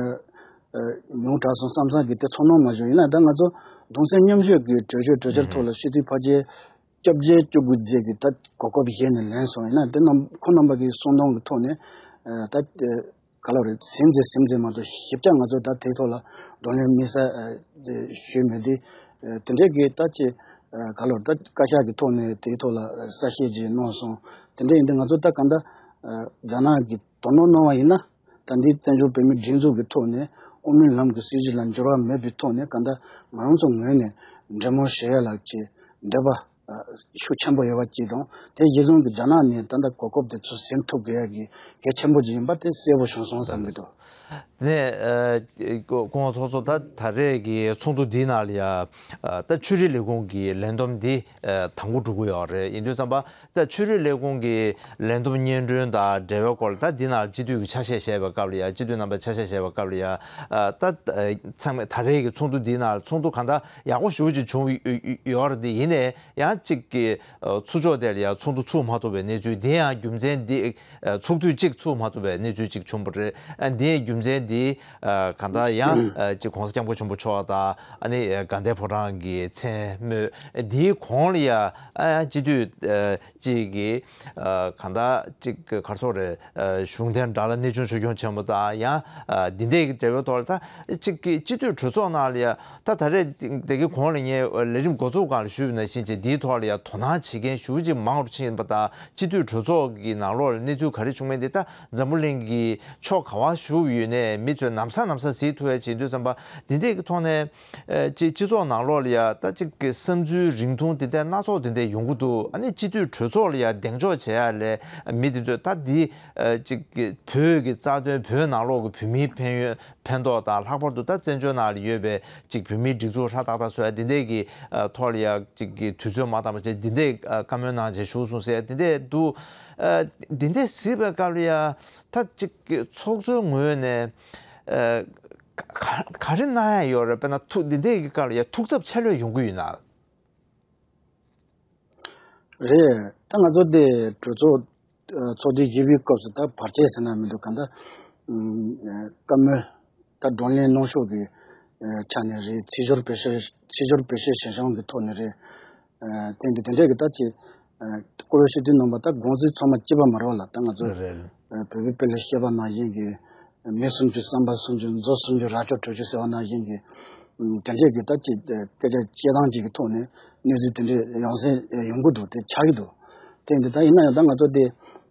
ཨ་ཉུང་དྲགས་སོང་བསམ་བསམ་གྱི་དེ་ཚོར་སྣང་མ་བྱུང་། ཡིན་ན་ད་ང་ཚོ་གདུང་སེམས་མཉམ་སྐྱེད་ཀྱི་གྲོས་ཆོད་གྲོས་འཆར་ཐོག་ལ་སྤྱི་འཐུས་ཕལ་ཆེར་བཅོ་བརྒྱད་བཅུ་དགུ་ཙམ་གྱིས་ད་གོ་སྐབས་བཞེས་ནས་ལེན་སོང་། ཡིན་ན་དེ་རྣམས་ཁོང་རྣམ་པ་གི་གསུང་སྟངས་ཀྱི་ཐོག་ནས་ཨ་ད། ག་ལོ་རེད། ཟིན་ཚེ་ཟིན་ཚེ་མ་གཏོགས་ཞིབ་ཆ་ང་ཚོ་ད་དེའི་ཐོག་ལ་བགྲོ་གླེང་དམིགས་བསལ་ཨ་ཞུས་མེད་དེ། ཨ་དེ་འདྲས་ཀྱི་ད་ཅི་ཨ་ག་ལོ་རེད། ད་བཀའ་ཤག་གི་ཐོག་ནས་དེའི་ཐོག་ལ་ཨ་གསལ་བཤད་ཅིག་གནང་སོང་། དེ་འདྲས་ཡིན་དུས་ང་ཚོ་ད་ག་འདྲ་ཨ་རྒྱ་ནག་གི་དོ་སྣང་གནང་བ་ཡིན་ན་ད་འདི་བཙན་བྱོལ་བོད་མིའི་སྒྲིག་འཛུགས་ཀྱི་ཐོག་ནས་དབུ་མའི་ལམ་གྱི་སྲིད་བྱུས་ལ་འགྱུར་བ་མེད་པའི་ཐོག་ནས་ག་འདྲ་ང་རང་ཚོ་ངོས་ནས་འབྲེལ་མོལ་བྱེད་ཡ་ལ་ཅི་འདོད་པ། ཤུགས་ཆེན་པོ་ཡོད་པ་གཅིག་དང་། དེ་གཞི་བཟུང་གི་རྒྱ་ནག་ནས་ད་ལྟ་གོ་སྐབས་དེ་ཚོ་ཟིན་ཐུབ་དགོས་ཡ་གི་གལ་ཆེན་པོ་ཅིག་ཡིན་པ་དེ་གསལ་པོ་བྱུང་སོང་བསམ་གྱི་འདུག་དེ་ནས་ཨ་སྐུ་ངོ་ཚོགས་གཙོ། ད་ད་རེས་ཀྱི་ཚོགས་འདུ་འདིའི་ནང་ལ་ཡ་ཨ་ད་ཆོས་རིག་ལས་ཁུངས་ཀྱི་ལས་བསྡོམས་འདི་ཨ་དང་པོ་འགྲོ་གི་ཡོད་རེད། ཡིན་དུས་ཙམ་པ་ད་ཆོས་རིག་ལས་ཁུངས་ཀྱི་ལས་བསྡོམས་སྙན་སྒྲོན་དང་འབྲེལ་བའི་སྐོར་ལ་ད་འདི་ནང་སྤྱི་འཐུས་ཀྱི་ཆ་ཤས་བཞེས་པའི་སྐབས་ལ་ཡ། སྤྱི་འཐུས་རྣམ་པས་ཆ་ཤས་བཞེས་པའི་སྐབས་ལ་ཡ་ཨ་ད་ཚང་མས་ད་རེས་ཀྱི་ཚོགས་འདུ་འདིའི་ནང་ཚོགས་འདུ་གང་ལྟར་ཡག་པོ་ཞེ་པོ་ཅིག་བྱུང་ཡོད་རེད། དེ་ཡིན་ནའི། ཡང་གཅིག་གི་ཨ་ཚོགས་ཕྱོགས་དེ་ལ་ཡང་ཚོགས་འདུ་ཚུགས་མ་ཐུབ་པའི་གནས་ཚུལ། དེ་ཡང་རྒྱུ་མཚན་འདི་ཨ་ཚོགས་དུས་གཅིག་ཚུགས་མ་ཐུབ་པའི་གནས་ཚུལ་གཅིག་བྱུང་བ་རེད། ཨ་འདི་ཡང་རྒྱུ་མཚན་འདི་ཨ་གང་ལྟར་ཡང་ཨ་གཅིག་༸གོང་ས་༸སྐྱབས་མགོན་ཆེན་པོ་མཆོག་དང་། ཨ་ནི་ཨ་དགའ་ལྡན་ཕོ་བྲང་གི་མཚན་སྨོས། འདིའི་གོང་ལ་ཡང་ཨ་ཡང་སྤྱི་འཐུས་ཨ་གཅིག་གིས་ཨ་གང་ལྟར་གཅིག་ག་རེ་ཟེར་དགོས་རེད། ཨ་གཞུང་འཐེན་དགྲ་ལ་གནས་ཆུང་ཆོས་སྐྱོང་ཆེན་པོ་དང་། ཡང་ཨ་འདི་འདྲའི་འབྲེལ་བའི་ཐོག་ལ་ད་གཅིག་གི་སྤྱི་འཐུས་གྲོས་ཚོགས་ནང་ལ་ཡང་། ད་ད་རེས་དེ་གའི་གོང་ལ་ངས་ལས་རིམ་འགོ་འཛུགས་སྒང་ལ་ཞུས་པ་ནང་བཞིན་བྱས། འདིའི་ཐོག་ལ་ཡང་དོ་སྣང་བྱེད་མཁན་ཞེ་པོ་ཅིག་མང་རུ་ཕྱིན་པ་དང་། སྤྱི་འཐུས་གྲོས་ཚོགས་ཀྱི་ནང་ལོགས་ལ་གནས་ཚུལ་ག་རེ་བྱུང་མིན་དེ་ད་འཛམ་བུ་གླིང་གི་ཕྱོགས་ག་པར་བཞུགས་ཡོད་ནའི་མི་ཚོས་ནམ་ས་ནམ་ས་གཟིགས་ཐུབ་ཡ་བྱེད་དུས་ཙམ་པ། འདི་འདྲའི་གི་ཐོག་ནས་ཨ་ཅིག་སྤྱི་ཚོགས་ནང་ལོགས་ལ་ཡང་ད་ཅིག་གི་བསམ་ཚུལ་རིང་ཐུང་དེ་འདྲ་སྣ་ཚོགས་དེ་འདྲ་ཡོང་གི་འདུག་ཨ་ནི་སྤྱི་འཐུས་གྲོས་ཚོགས་ལ་ཡང་གདེང་འཇོག་བྱེད་ཡ་ལས་མི་དེ་ཚོས་ད་འདི་ཨ་ཅིག་གི་བོད་ཀྱི་རྩ་དོན། བོད་ནང་ལོགས་ཀྱི་བོད་མིའི་ཕན་ཡོན། ཕན་ཐོགས་དང་། ལྷག་པར་དུ་ད་བཙན་བྱོལ་ནང་ལ་ཡོད་པའི་ཅིག་བོད་མིའི་སྒྲིག་འཛུགས་ཧྲ་ཏག་ཏག་བཟོ་ཡ་འདི་འདྲས་ཀྱི་ཨ་ཐོག་ལ་ཡ་ཅིག་གི་དུས་ཚོད་མ་འདང་བ་བྱས། འདི་འདྲས་ཨ་བཀའ་མོལ་གནང་བྱས་བཞུགས་སོང་ཟེར་ཡ་འདི་འདྲས་འདུག་ཨ་འདི་འདྲས་གཟིགས་པའི་སྐབས་ལ་ཡ་ད་ཅིག་གི་ཚོགས་གཙོའི་ངོས་ནས་ཨ་ག་ག་རེ་གནང་ཡ་ཡོད་རེད། དཔེར་ན་ཐུགས་འདི་འདྲས་ཀྱི་སྐབས་ལ་ཡ་ཐུགས་འཚབ་ཆེ་ལོས་ཡོང་གི་ཡོད་ན། རེད། ད་ང་ཚོ་དེ་གྲོས་ཚོགས་ཨ་ཚོགས་དུས་བཞི་པའི་སྐབས་སུ་ད་བར་ཆད་ཟེར་ན་མི་འདུག་གང་ལྟར་ཨ་བཀའ་མོལ་ད་བགྲོ་གླེང་གནང་ཕྱོགས་ཀྱི་ཨ་ཆ་ནས་རེད། ཚིག་སྦྱོར་བེད་སྤྱོད་ཚིག་སྦྱོར་བེད་སྤྱོད་བྱེད་སྟངས་ཀྱི་ཐོག་ནས་རེད། ཨ་དེ་འདི་དེ་འདྲས་ཀྱི་ད་ཅི་ཨ་སྐུ་ལོ་ཤི་དུས་ནང་པ་ད་དགོངས་ཚུལ་ཚང་མ་གཅིག་པ་མ་རེད་པ་ལ། ད་ང་ཚོ་རེད། ཨ་བོད་པའི་དཔེ་ལ་བཤད་པ་ནང་བཞིན་གྱི། མི་སུམ་ཅུ་བསམ་པ་སུམ་ཅུ། མཛོ་སུམ་ཅུ་རྭ་ཅོ་དྲུག་ཅུ་ཟེར་བ་ནང་བཞིན་གྱི། ཨམ་དེ་འདྲས་ཀྱི་ད་ཅིག་སྐད་ཆ་བཤད་སྟངས་ཅིག་གི་ཐོག་ནས་གནས་ཚུལ་དེ་འདྲས་ཡོང་སྲིད་ཡོང་གི་འདུག་དེ་ཆགས་ཀྱི་འདུག་དེ་འདི་ད་ཡིན་ན་ཡང་ད་ང་ཚོ་དེ་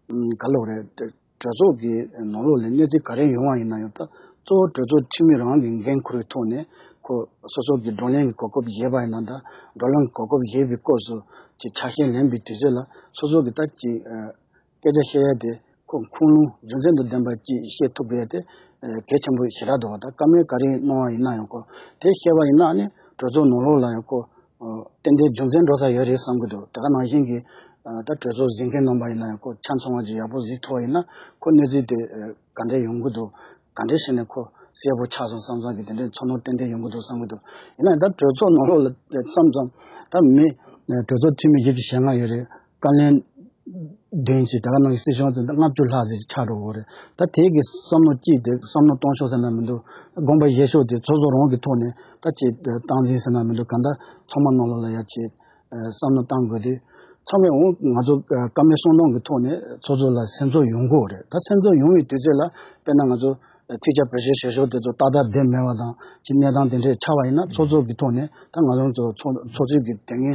ཨམ་ག་ལབ་རེད། གྲོས་ཚོགས་ཀྱི་ནང་ལོགས་ལ་གནས་ཚུལ་ག་རེ་ཡོང་བ་ཡིན་ན་ཡང་། ད་གཙོ་བོ་གྲོས་ཚོགས་འཐུས་མི་རང་གི་འགན་ཁུར་བའི་ཐོག་ནས་ཁོ་སོ་སོ་གི་བགྲོ་གླེང་གི་གོ་སྐབས་བཞེས་པ་ཡིན་ན། ད་བགྲོ་གླེང་གི་གོ་སྐབས་བཞེས་པའི་སྐབས་སུ་ཅིག་ཆ་ཤས་ལེན་པའི་དུས་ཚོད་ལ་སོ་སོ་གི་ད་ཅིག་ཨ། སྐད་ཆ་བཤད་ཡ་དེ་ཁོ་ཁུངས་ལུང་རྒྱུ་མཚན་དང་ལྡན་པ་ཅིག་བཤད་ཐུབ་དགོས་ཡ་དེ་ཨ་གལ་ཆེན་པོ་ཞེ་དྲག་འདུག་པ། ད་བཀའ་མོལ་ག་རེ་གནང་བ་ཡིན་ན་ཡང་ཁོ་དེ་བཤད་པ་ཡིན་ན་ཨ་ནི་གྲོས་ཚོགས་ནང་ལོགས་ལ་ཡང་ཁོ་ཨ་ཏན་ཏན་རྒྱུ་མཚན་འགྲོ་ས་ཡོད་རེད་བསམ་གྱི་འདུག་དེ་ག་ནང་བཞིན་གྱི་ཨ་ད་གྲོས་ཚོགས་གཟིགས་མཁན་རྣམ་པ་ཡིན་ན་ཡང་ཁོ་ཆ་ཚང་བ་ཅིག་ཡག་པོ་གཟིགས་ཐུབ་པ་ཡིན་ན་ཁོ་གནས་ཚུལ་དེ་ཨ་ག་འདྲས་ཡོང་གི་འདུག་ག་འདྲས་བྱས་ནས་ཁོ་ གསལ་པོ་ཆགས་སོང་བསམ་བསམ་གྱི་དེ་འདྲའི་ཚོར་སྣང་ཏན་ཏན་ཡོང་གི་འདུག་བསམ་གྱི་འདུག་ཡིན་ན་ད་གྲོས་ཚོགས་ནང་ལོགས་ལ་བསམ་ཙམ་ད་མི་གྲོས་ཚོགས་འཐུས་མི་བཞི་བཅུ་ཞེ་ལྔ་ཡོད་རེད། བཀའ་བློན་བདུན་ཅིག་ད་ག་ནང་བཞིན་སྲིད་སྐྱོང་ཚོ་ལྔ་བཅུ་ལྷག་ཙམ་ཆགས་འགྲོ་གི་རེད། ད་དེ་གི་བསམ་བློ་གཅིག་དེ་བསམ་བློ་གཏོང་ཕྱོགས་ཟེར་ན་མི་འདུག་དགོངས་པ་བཞེས་ཕྱོགས་དེ་ཚོགས་གཙོ་རང་གི་ཐོག་ནས་ད་ཅིག་སྟངས་འཛིན་ཟེར་ན་མི་འདུག་གང་ལྟར་ཚང་མ་ནང་ལོགས་ལ་ཡ་ཅིག་བསམ་བློ་བཏང་དགོས་དུས། ཚང་མས་འོ་ང་ཚོ་བཀའ་མོལ་གསུང་གཏམ་གྱི་ཐོག་ནས་ཚོགས་གཙོ་ལ་སེམས་ཚོར་ཡོང་གི་ཡོད་རེད། ད་སེམས་ཚོར་ཡོང་བའི་དུས་ཚོད་ལ་དཔེར་ན་ང་ཚོ་ཚིག་ཆ་བེད་སྤྱོད་བྱེད་ཕྱོགས་དེ་ཚོ་ཏག་ཏག་བསྡད་མེད་པ་དང་ཅིག་གནས་སྟངས་དེ་འདྲས་ཆགས་པ་ཡིན་ན་ཚོགས་གཙོ་གི་ཐོག་ནས་ད་ང་རང་ཚོ་ཚོགས་ཚོགས་གཙོའི་གི་དེ་སྔའི་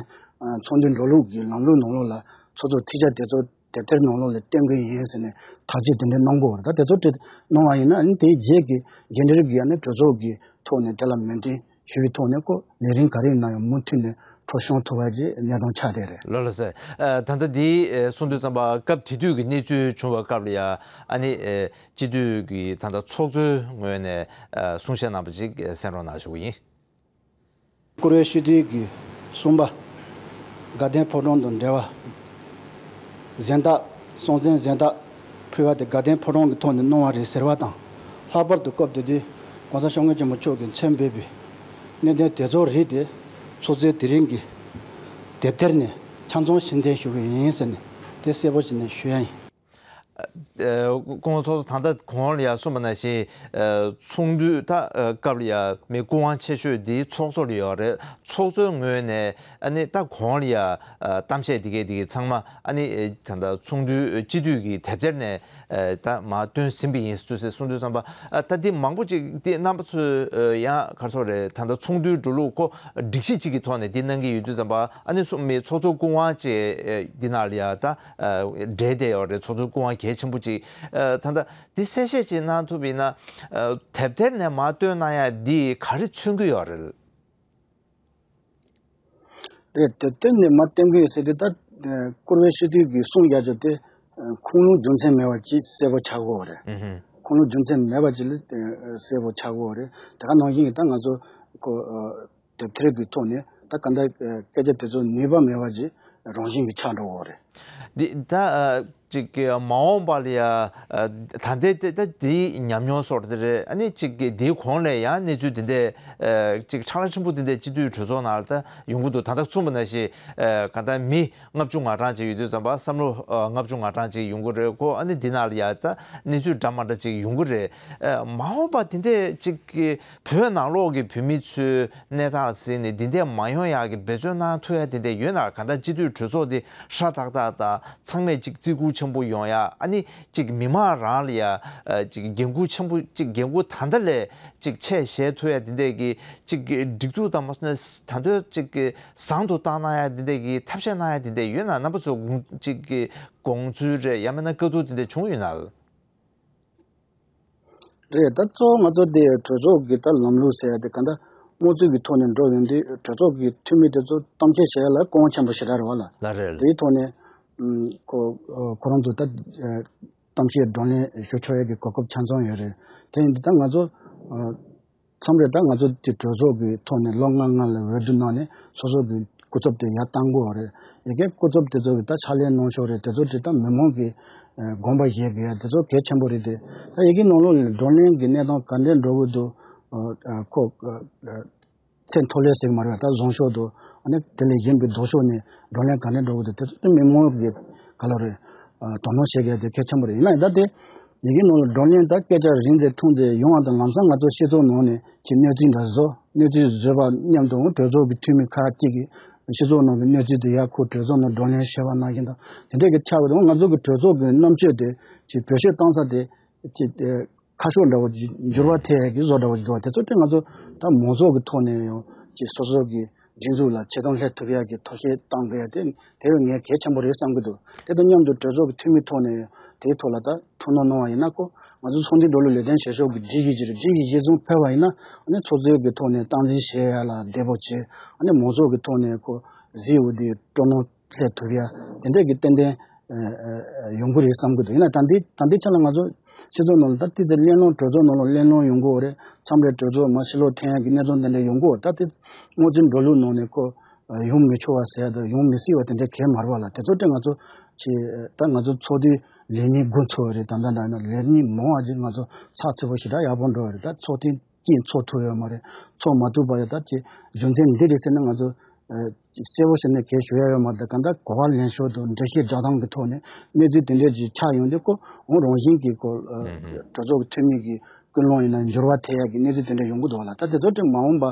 ཚོགས་འདུའི་འགྲོ་ལུགས་ཀྱི་ལམ་ལུགས་ནང་ལོགས་ལ་ཚོགས་གཙོ་ཚིག་ཆ་དེ་ཚོ་དེབ་ཐེར་ནང་ལོགས་ལ་བསྟན་གི་ཡིན་ཟེར་ནས་ཐག་གཅོད་དེ་འདྲས་གནང་དགོས་རེད། ད་དེ་ཚོ་དེ་གནང་བ་ཡིན་ན་ཨ་ནི་དེའི་རྗེས་ཀྱི་རྗེས་འབྲེལ་གྱི་ཨ་ནི་གྲོས་ཚོགས་ཀྱི་ཐོག་ནས་དེ་ལ་མོས་མཐུན་ཞུ་བའི་ཐོག་ནས་ཁོ་ལས་རིམ་ག་རེ་ཡིན་ན་ཡང་མུ་མཐུད་ནས་འཕྲོ་བཤོང་ཐུབ་པ་ཅིག་གནས་སྟངས་ཆགས་བསྡད་རེད། ལགས་ལགས་སེ། ཨ་ད་ལྟ་འདི་ཨེ་གསུང་དུས་ཙམ་པ་སྐབས་དེ་དུས་ཀྱི་གནས་ཚུལ་བྱུང་བའི་སྐབས་ལ་ཡ་ཨ་ནི་ཨེ་སྤྱི་འཐུས་ཀྱི་ད་ལྟ་ཚོགས་གཙོའི་ངོས་ནས་ཨ་གསུང་བཤད་གནང་བ་ཅིག་གསན་རོགས་གནང་ཞུ་གི་ཡིན། བཀུར་འོས་སྤྱི་འཐུས་ཀྱིས་གསུངས་པ། དགའ་ལྡན་ཕོ་བྲང་དང་འབྲེལ་བ། གཟེངས་རྟགས་སྲོང་བཙན་གཟེངས་རྟགས་ཕུལ་བ་དེ་དགའ་ལྡན་ཕོ་བྲང་གི་ཐོག་ནས་གནང་བ་རེད་ཟེར་བ་དང་། ལྷག་པར་དུ་སྐབས་དེ་དུས་༸གོང་ས་༸སྐྱབས་མགོན་ཆེན་པོ་མཆོག་གིས་མཚན་འབེབས་པའི་གནད་དོན་དེ་ཚོ་རིགས་དེ་ཚོགས་གཙོས་དེ་རིང་གི་དེབ་ཐེར་ནས་ཆ་ཚང་ཕྱིར་འཐེན་ཞུ་གི་ཡིན་ཟེར་ནས་དེ་གསལ་པོ་བྱས་ནས་ཞུ་ཡ་ཡིན། ཨ་སྐུ་ངོ་ཚོགས་གཙོ་ད་ལྟ་གོང་ལ་ཡང་གསུངས་པ་ནང་བཞིན་ཨ་ཚོགས་འདུ་ད་ཨ་སྐབས་ལ་ཡང་མི་སྐུ་དབང་ཆེ་ཤོས་འདི་ཚོགས་གཙོ་ལ་ཡོད་རེད། ཚོགས་གཙོའི་ངོས་ནས་ཨ་ནི་ད་གོང་ལ་ཡང་ཨ་གཏམ་བཤད་འདི་གས་འདི་གས་ཚང་མ་ཨ་ནི་ཨེ་ད་ལྟ་ཚོགས་འདུའི་སྤྱི་འཐུས་ཀྱི་དེབ་ཐེར་ནས་ཨ་ད་མར་བཏོན་ཟིན་པ་ཡིན་ཟེར་གསུངས་དུས་ཙམ་པ་ཨ་ད་འདི་མང་པོ་ཅིག་འདི་རྣམ་པ་ཚོས་ཨ་ཡང་ག་རེ་ཟེར་དགོས་རེད། ད་ལྟ་ཚོགས་འདུའི་འགྲོ་ལུགས་ཁོ་སྒྲིག་གཞི་གཅིག་གི་ཐོག་ནས་འདི་གནང་གི་ཡོད་དུས་ཙམ་པ་ཨ་ནི་སོ་མི་ཚོགས་གཙོ་སྐུ་དབང་བཅས་ཨ་འདི་ནང་ལ་ཡང་ད། ཨ་འབྲེལ་བསྡད་ཡོད་རེད། ཚོགས་གཙོ་སྐུ་དབང་གལ་ཆེན་པོ་ཅིག་ཨ་ད་ལྟ་འདི་གསལ་བཤད་ཅིག་གནང་ཐུབ་པ་ཡིན་ན། ཨ་དེབ་ཐེར་ནས་མར་བཏོན་གནང་ཡ་འདི་ག་རེ་མཚོན་གྱི་ཡོད་རེད། རེད། དེབ་ཐེར་ནས་མར་བཏོན་གྱི་ཡོད་ཟེར་དུས་ད་ཨ་བཀུར་འོས་སྤྱི་འཐུས་ཀྱིས་གསུངས་བཞག་རྒྱུ་དེ་ཨ་ཁུངས་ལུང་རྒྱུ་མཚན་མེད་པ་ཅིག་གསལ་པོ་ཆགས་ཀྱི་ཡོད་རེད། ཨུ་ཧུམ། ཁུངས་ལུང་རྒྱུ་མཚན་མེད་པ་ཅིག་ལ་ཨ་གསལ་པོ་ཆགས་ཀྱི་ཡོད་རེད། དེ་ག་ནང་བཞིན་གྱི་ད་ང་ཚོ་ཁོ་ཨ། དེབ་ཐེར་གྱི་ཐོག་ནས་ད་གང་ལྟར་སྐད་ཆ་དེ་ཚོ་ནུས་པ་མེད་པ་ཅིག་རང་བཞིན་གྱིས་ཆགས་འགྲོ་གི་རེད། འདི་ད་ཨ་ཅིག་གི་མ་འོངས་པ་ལ་ཡ་ཨ་ད་ལྟའི་དེ་ད་འདིའི་ཉམས་མྱོང་སོར་དེ་རེད། ཨ་ནི་ཅིག་གི་འདིའི་གོང་ལ་ཡང་གནས་ཚུལ་དེ་འདྲས་ཨ་ཅིག་ཕྲ་ལ་ཕྲན་བུ་དེ་འདྲས་སྤྱི་འཐུས་གྲོས་ཚོགས་ནང་ལ་ད་ཡོང་གི་འདུག་ད་ལྟ་གསུངས་པ་ནང་བཞིན་ཨ་གང་ལྟར་མི་ལྔ་བཅུ་ང་གྲངས་ཅིག་ཡོད་དུས་ཙམ་པ་བསམ་བློ་ཨ་ལྔ་བཅུ་ང་གྲངས་ཅིག་ཡོང་གི་རེད་ཁོ། ཨ་ནི་འདི་ནང་ལ་ཡ་ད་གནས་ཚུལ་འདྲ་མ་འདྲ་ཅིག་ཡོང་གི་རེད། ཨ་མ་འོངས་པ་དེ་འདྲས་ཅིག་གི་བོད་ནང་ལོགས་ཀྱི་བོད་མི་ཚོའི་གནས་སྟངས་ཟེར་ནས་འདི་འདྲས་མ་ཡོང་ཡག་གི་འབད་བརྩོན་གནང་ཐུབ་ཡ་དེ་འདྲས་ཡོད་ན། གང་ལྟར་སྤྱི་འཐུས་གྲོས་ཚོགས་འདི་ཧྲ་ཏག་ཏག་དང་ཚང་མས་ཅིག་བརྩི་བཀུར་ཆེན་པོ་ཡོང་ཡ། ཨ་ནི་ཅིག་མི་མང་རང་ལ་ཡ་ཨ་ཅིག་འགན་ཁུར་ཆེན་པོ་ཅིག་འགན་ཁུར་ད་ལྟ་ལས་ཅིག་ཆེ་བཞེས་ཐུབ་ཡ་དེ་འདྲས་ཀྱི་ཅིག་སྒྲིག་འཛུགས་དང་མ་སོང་ན་ད་དུང་ཅིག་བཟང་དུ་བཏང་གནང་ཡ་དེ་འདྲས་ཀྱི་ཐབས་ཤེས་གནང་ཡ་དེ་འདྲས་ཡོད་ན། རྣམ་པ་ཚོ་ཅིག་དགོངས་ཚུལ་རེད། ཡང་མིན་ན་བཀའ་བསྡུར་དེ་འདྲས་བྱུང་ཡོད་ན། རེད། ད་གཙོ་བོ་ང་ཚོ་དེ་གྲོས་ཚོགས་ཀྱི་ད་ལམ་ལུགས་ཟེར་ཡ་དེ་ག་འདྲ་དམངས་གཙོ་གི་ཐོག་ནས་འགྲོ་ཡོང་དུས་གྲོས་ཚོགས་ཀྱི་འཐུས་མི་དེ་ཚོ་གཏམ་བཤད་བྱེད་ཡ་ལ་སྐུ་དབང་ཆེན་པོ་ཞེ་དྲག་རེད་བ་ལ། ལ་རེད། དེའི་ཐོག་ནས་ཨུམ་ཁོ་ཁོ་རང་ཚོ་ད་ཨ་གཏམ་བཤད་བགྲོ་གླེང་ཞུ་ཆོག་ཡ་གི་གོ་སྐབས་ཆ་ཚང་ཡོད་རེད། དེ་ཡིན་དུས་ད་ང་ཚོ་ཨ་མཚམས་རེ་ད་ང་ཚོ་དེ་གྲོས་ཚོགས་ཀྱི་ཐོག་ནས་ལོ་ལྔ་ལྔ་ལ་འོས་བསྡུ་གནང་ནས་སོ་སོ་གི་སྐུ་ཚབ་དེ་ཡར་བཏང་དགོས་རེད། ཡ་གི་སྐུ་ཚབ་དེ་ཚོ་གི་ད་ཕྱག་ལས་གནང་ཕྱོགས་རེད། དེ་ཚོ་དེ་ད་མི་མང་གི་ཨ་དགོངས་པ་བཞེས་དགོས་ཡ་དེ་ཚོ་གལ་ཆེན་པོ་རེད་དེ། ད་ཡ་གི་ནང་ལོགས་ལ་བགྲོ་གླེང་གི་གནས་སྟངས་ག་འདྲས་འགྲོ་གི་འདུག་ཨ་ཁོ་ཨ་ཚད་མཐོ་ལོས་ཟེར་གི་མ་རེད། ད་བཟང་ཤོས་འདུག་ཨ་ནི་དེ་ལས་གཞན་པའི་ལྡོག་ཕྱོགས་ནས་བགྲོ་གླེང་ག་འདྲས་འགྲོ་གི་འདུག་དེ་ཚོ་དེ་མི་མང་གི་ག་ལ་རེད། ཨ་དོ་སྣང་བྱེད་དགོས་ཡ་དེ་གལ་ཆེན་པོ་རེད། ཡིན་ན་ད་དེ་ཡི་གེ་ནང་ལ་བགྲོ་གླེང་ད་སྐད་ཆ་རིང་ཙམ་ཐུང་ཙམ་ཡོང་བ་དང་། ལམ་སང་ང་ཚོ་སྤྱི་ཚོགས་ནང་ནས་ཀྱི་གནས་ཚུལ་འདྲ་བཟོ། གནས་ཚུལ་བཟོས་པ་མཉམ་དུ་གྲོས་ཚོགས་ཀྱི་འཐུས་མི་ཁག་ཅིག་གིས་སྤྱི་ཚོགས་ནང་གི་གནས་ཚུལ་དེ་ཡར་ཁུར་གྲོས་ཚོགས་ནང་བགྲོ་གླེང་བྱས་པ་ནང་བཞིན་དང་དེ་འདྲས་ཀྱི་ཆགས་པ་དང་། ང་ཚོ་གི་གྲོས་ཚོགས་ཀྱི་རྣམ་དཔྱོད་དེ་ཀྱི་བེད་སྤྱོད་བཏང་ས་དེ་ཀྱི་ཁ་ཕྱོགས་འདྲ་བོ་ཅིག་འགྱུར་བ་ཐེབས་ཡས་ཀྱི་བཟོ་འདྲ་བོ་ཅིག་འདུག་བ། དེ་ཚོ་དེ་ང་ཚོ་ད་མང་ཚོགས་ཀྱི་ཐོག་ནས་ཡང་ཅིག་སོ་སོ་གི་སྒྲིག་འཛུགས་ལ་ཆེ་མཐོང་སླེབས་ཐུབ་ཡག་གི་ཐབས་ཤེས་གཏང་དགོས་ཡ་དེ་དེ་ངས་གལ་ཆེན་པོ་རེད་བསམ་གྱི་འདུག་དེ་དང་མཉམ་དུ་གྲོས་ཚོགས་ཀྱི་འཐུས་མི་ཐོག་ནས་དེའི་ཐོག་ལ་ད་ཐུགས་སྣང་གནང་བ་ཡིན་ན། ཁོ་ང་ཚོ་ཚོགས་འདུའི་འགྲོ་ལུགས་ལས་དོན་བྱེད་ཕྱོགས་ཀྱི་སྒྲིག་གཞི་ཅིག་རེད། སྒྲིག་གཞི་གཞིར་བཟུང་ཕེབས་པ་ཡིན་ན་ཨ་ནི་ཚོགས་གཙོའི་གི་ཐོག་ནས་སྟངས་འཛིན་བྱེད་ཡ་ལ་བདེ་པོ་བྱེད། ཨ་ནི་མང་ཚོགས་ཀྱི་ཐོག་ནས་ཁོ་གཟིགས་འོ་དེ་སྤྲོ་སྣང་སླེབས་ཐུབ་ཡ་དེ་འདྲས་ཀྱི་ཏན་ཏན་ཨ་ཨ་ཡོང་གི་རེད་བསམ་གྱི་འདུག་ཡིན་ན་ད་ལྟའི་ད་ལྟའི་ཆ་ལ་ང་ཚོ་སྤྱི་ཚོགས་ནང་ལ་ད་ཏི་ཙི་གླེང་སློང་གྲོས་ཚོགས་ནང་ལ་གླེང་སློང་ཡོང་གི་ཡོད་རེད། མཚམས་རེ་གྲོས་ཚོགས་མར་ཕྱི་ལོགས་འཐེན་ཡ་གི་གནས་སྟངས་དེ་འདྲ་ཡོང་གི་ཡོད། ད་དེ་དམངས་གཙོའི་འགྲོ་ལུགས་ནང་ནས་ཁོ་ཡོང་མི་ཆོག་པ་ཟེར་ཡ་དང་ཡོང་མི་སྲིད་པ་དེ་འདྲ་གང་ཡང་མ་རེད་བ་ལ། དེ་ཚོ་དེ་ང་ཚོ་ ཅིག་ད་ང་ཚོ་ཚོགས་དུས་ལས་གཉིས་འགོ་ཚུགས་པ་རེད། ད་ལྟ་འདྲ་ན་ལས་གཉིས་མང་བ་ཅིག་ང་ཚོ་ཚགས་ཚུད་པོ་ཞེ་དྲག་ཡག་པོ་འགྲོ་བ་རེད། ད་ཚོགས་ཐེངས་གཅིག་ཚོགས་ཐུབ་ཡོད་མ་རེད། ཚོགས་མ་ཐུབ་པ་ཡོད། ད་ཅིག་རྒྱུ་མཚན་འདི་རེད་ཟེར་ན་ང་ཚོ་གསལ་པོ་བྱས་ནས་གས་ཞུ་ཡ་ཡོད་མ་རེད། གང་ལྟར་གོ་བ་ལེན་ཕྱོགས་དང་འགྲེལ་བཤད་རྒྱག་སྟངས་ཀྱི་ཐོག་ནས་གནས་ཚུལ་དེ་འདྲས་ཅིག་ཆགས་ཡོང་དུས་ཁོ་འོ་རང་བཞིན་གྱིས་ཁོ་གྲོས་ཚོགས་ཀྱི་འཐུས་མི་གི་ཀུན་སློང་ཡིན་ན་འགྱུར་བ་ཐེབས་ཡ་གི་གནས་ཚུལ་དེ་འདྲ་ཡོང་གི་འདུག་བ་ལ། ད་དེ་ཚོ་དེ་མ་འོངས་པ་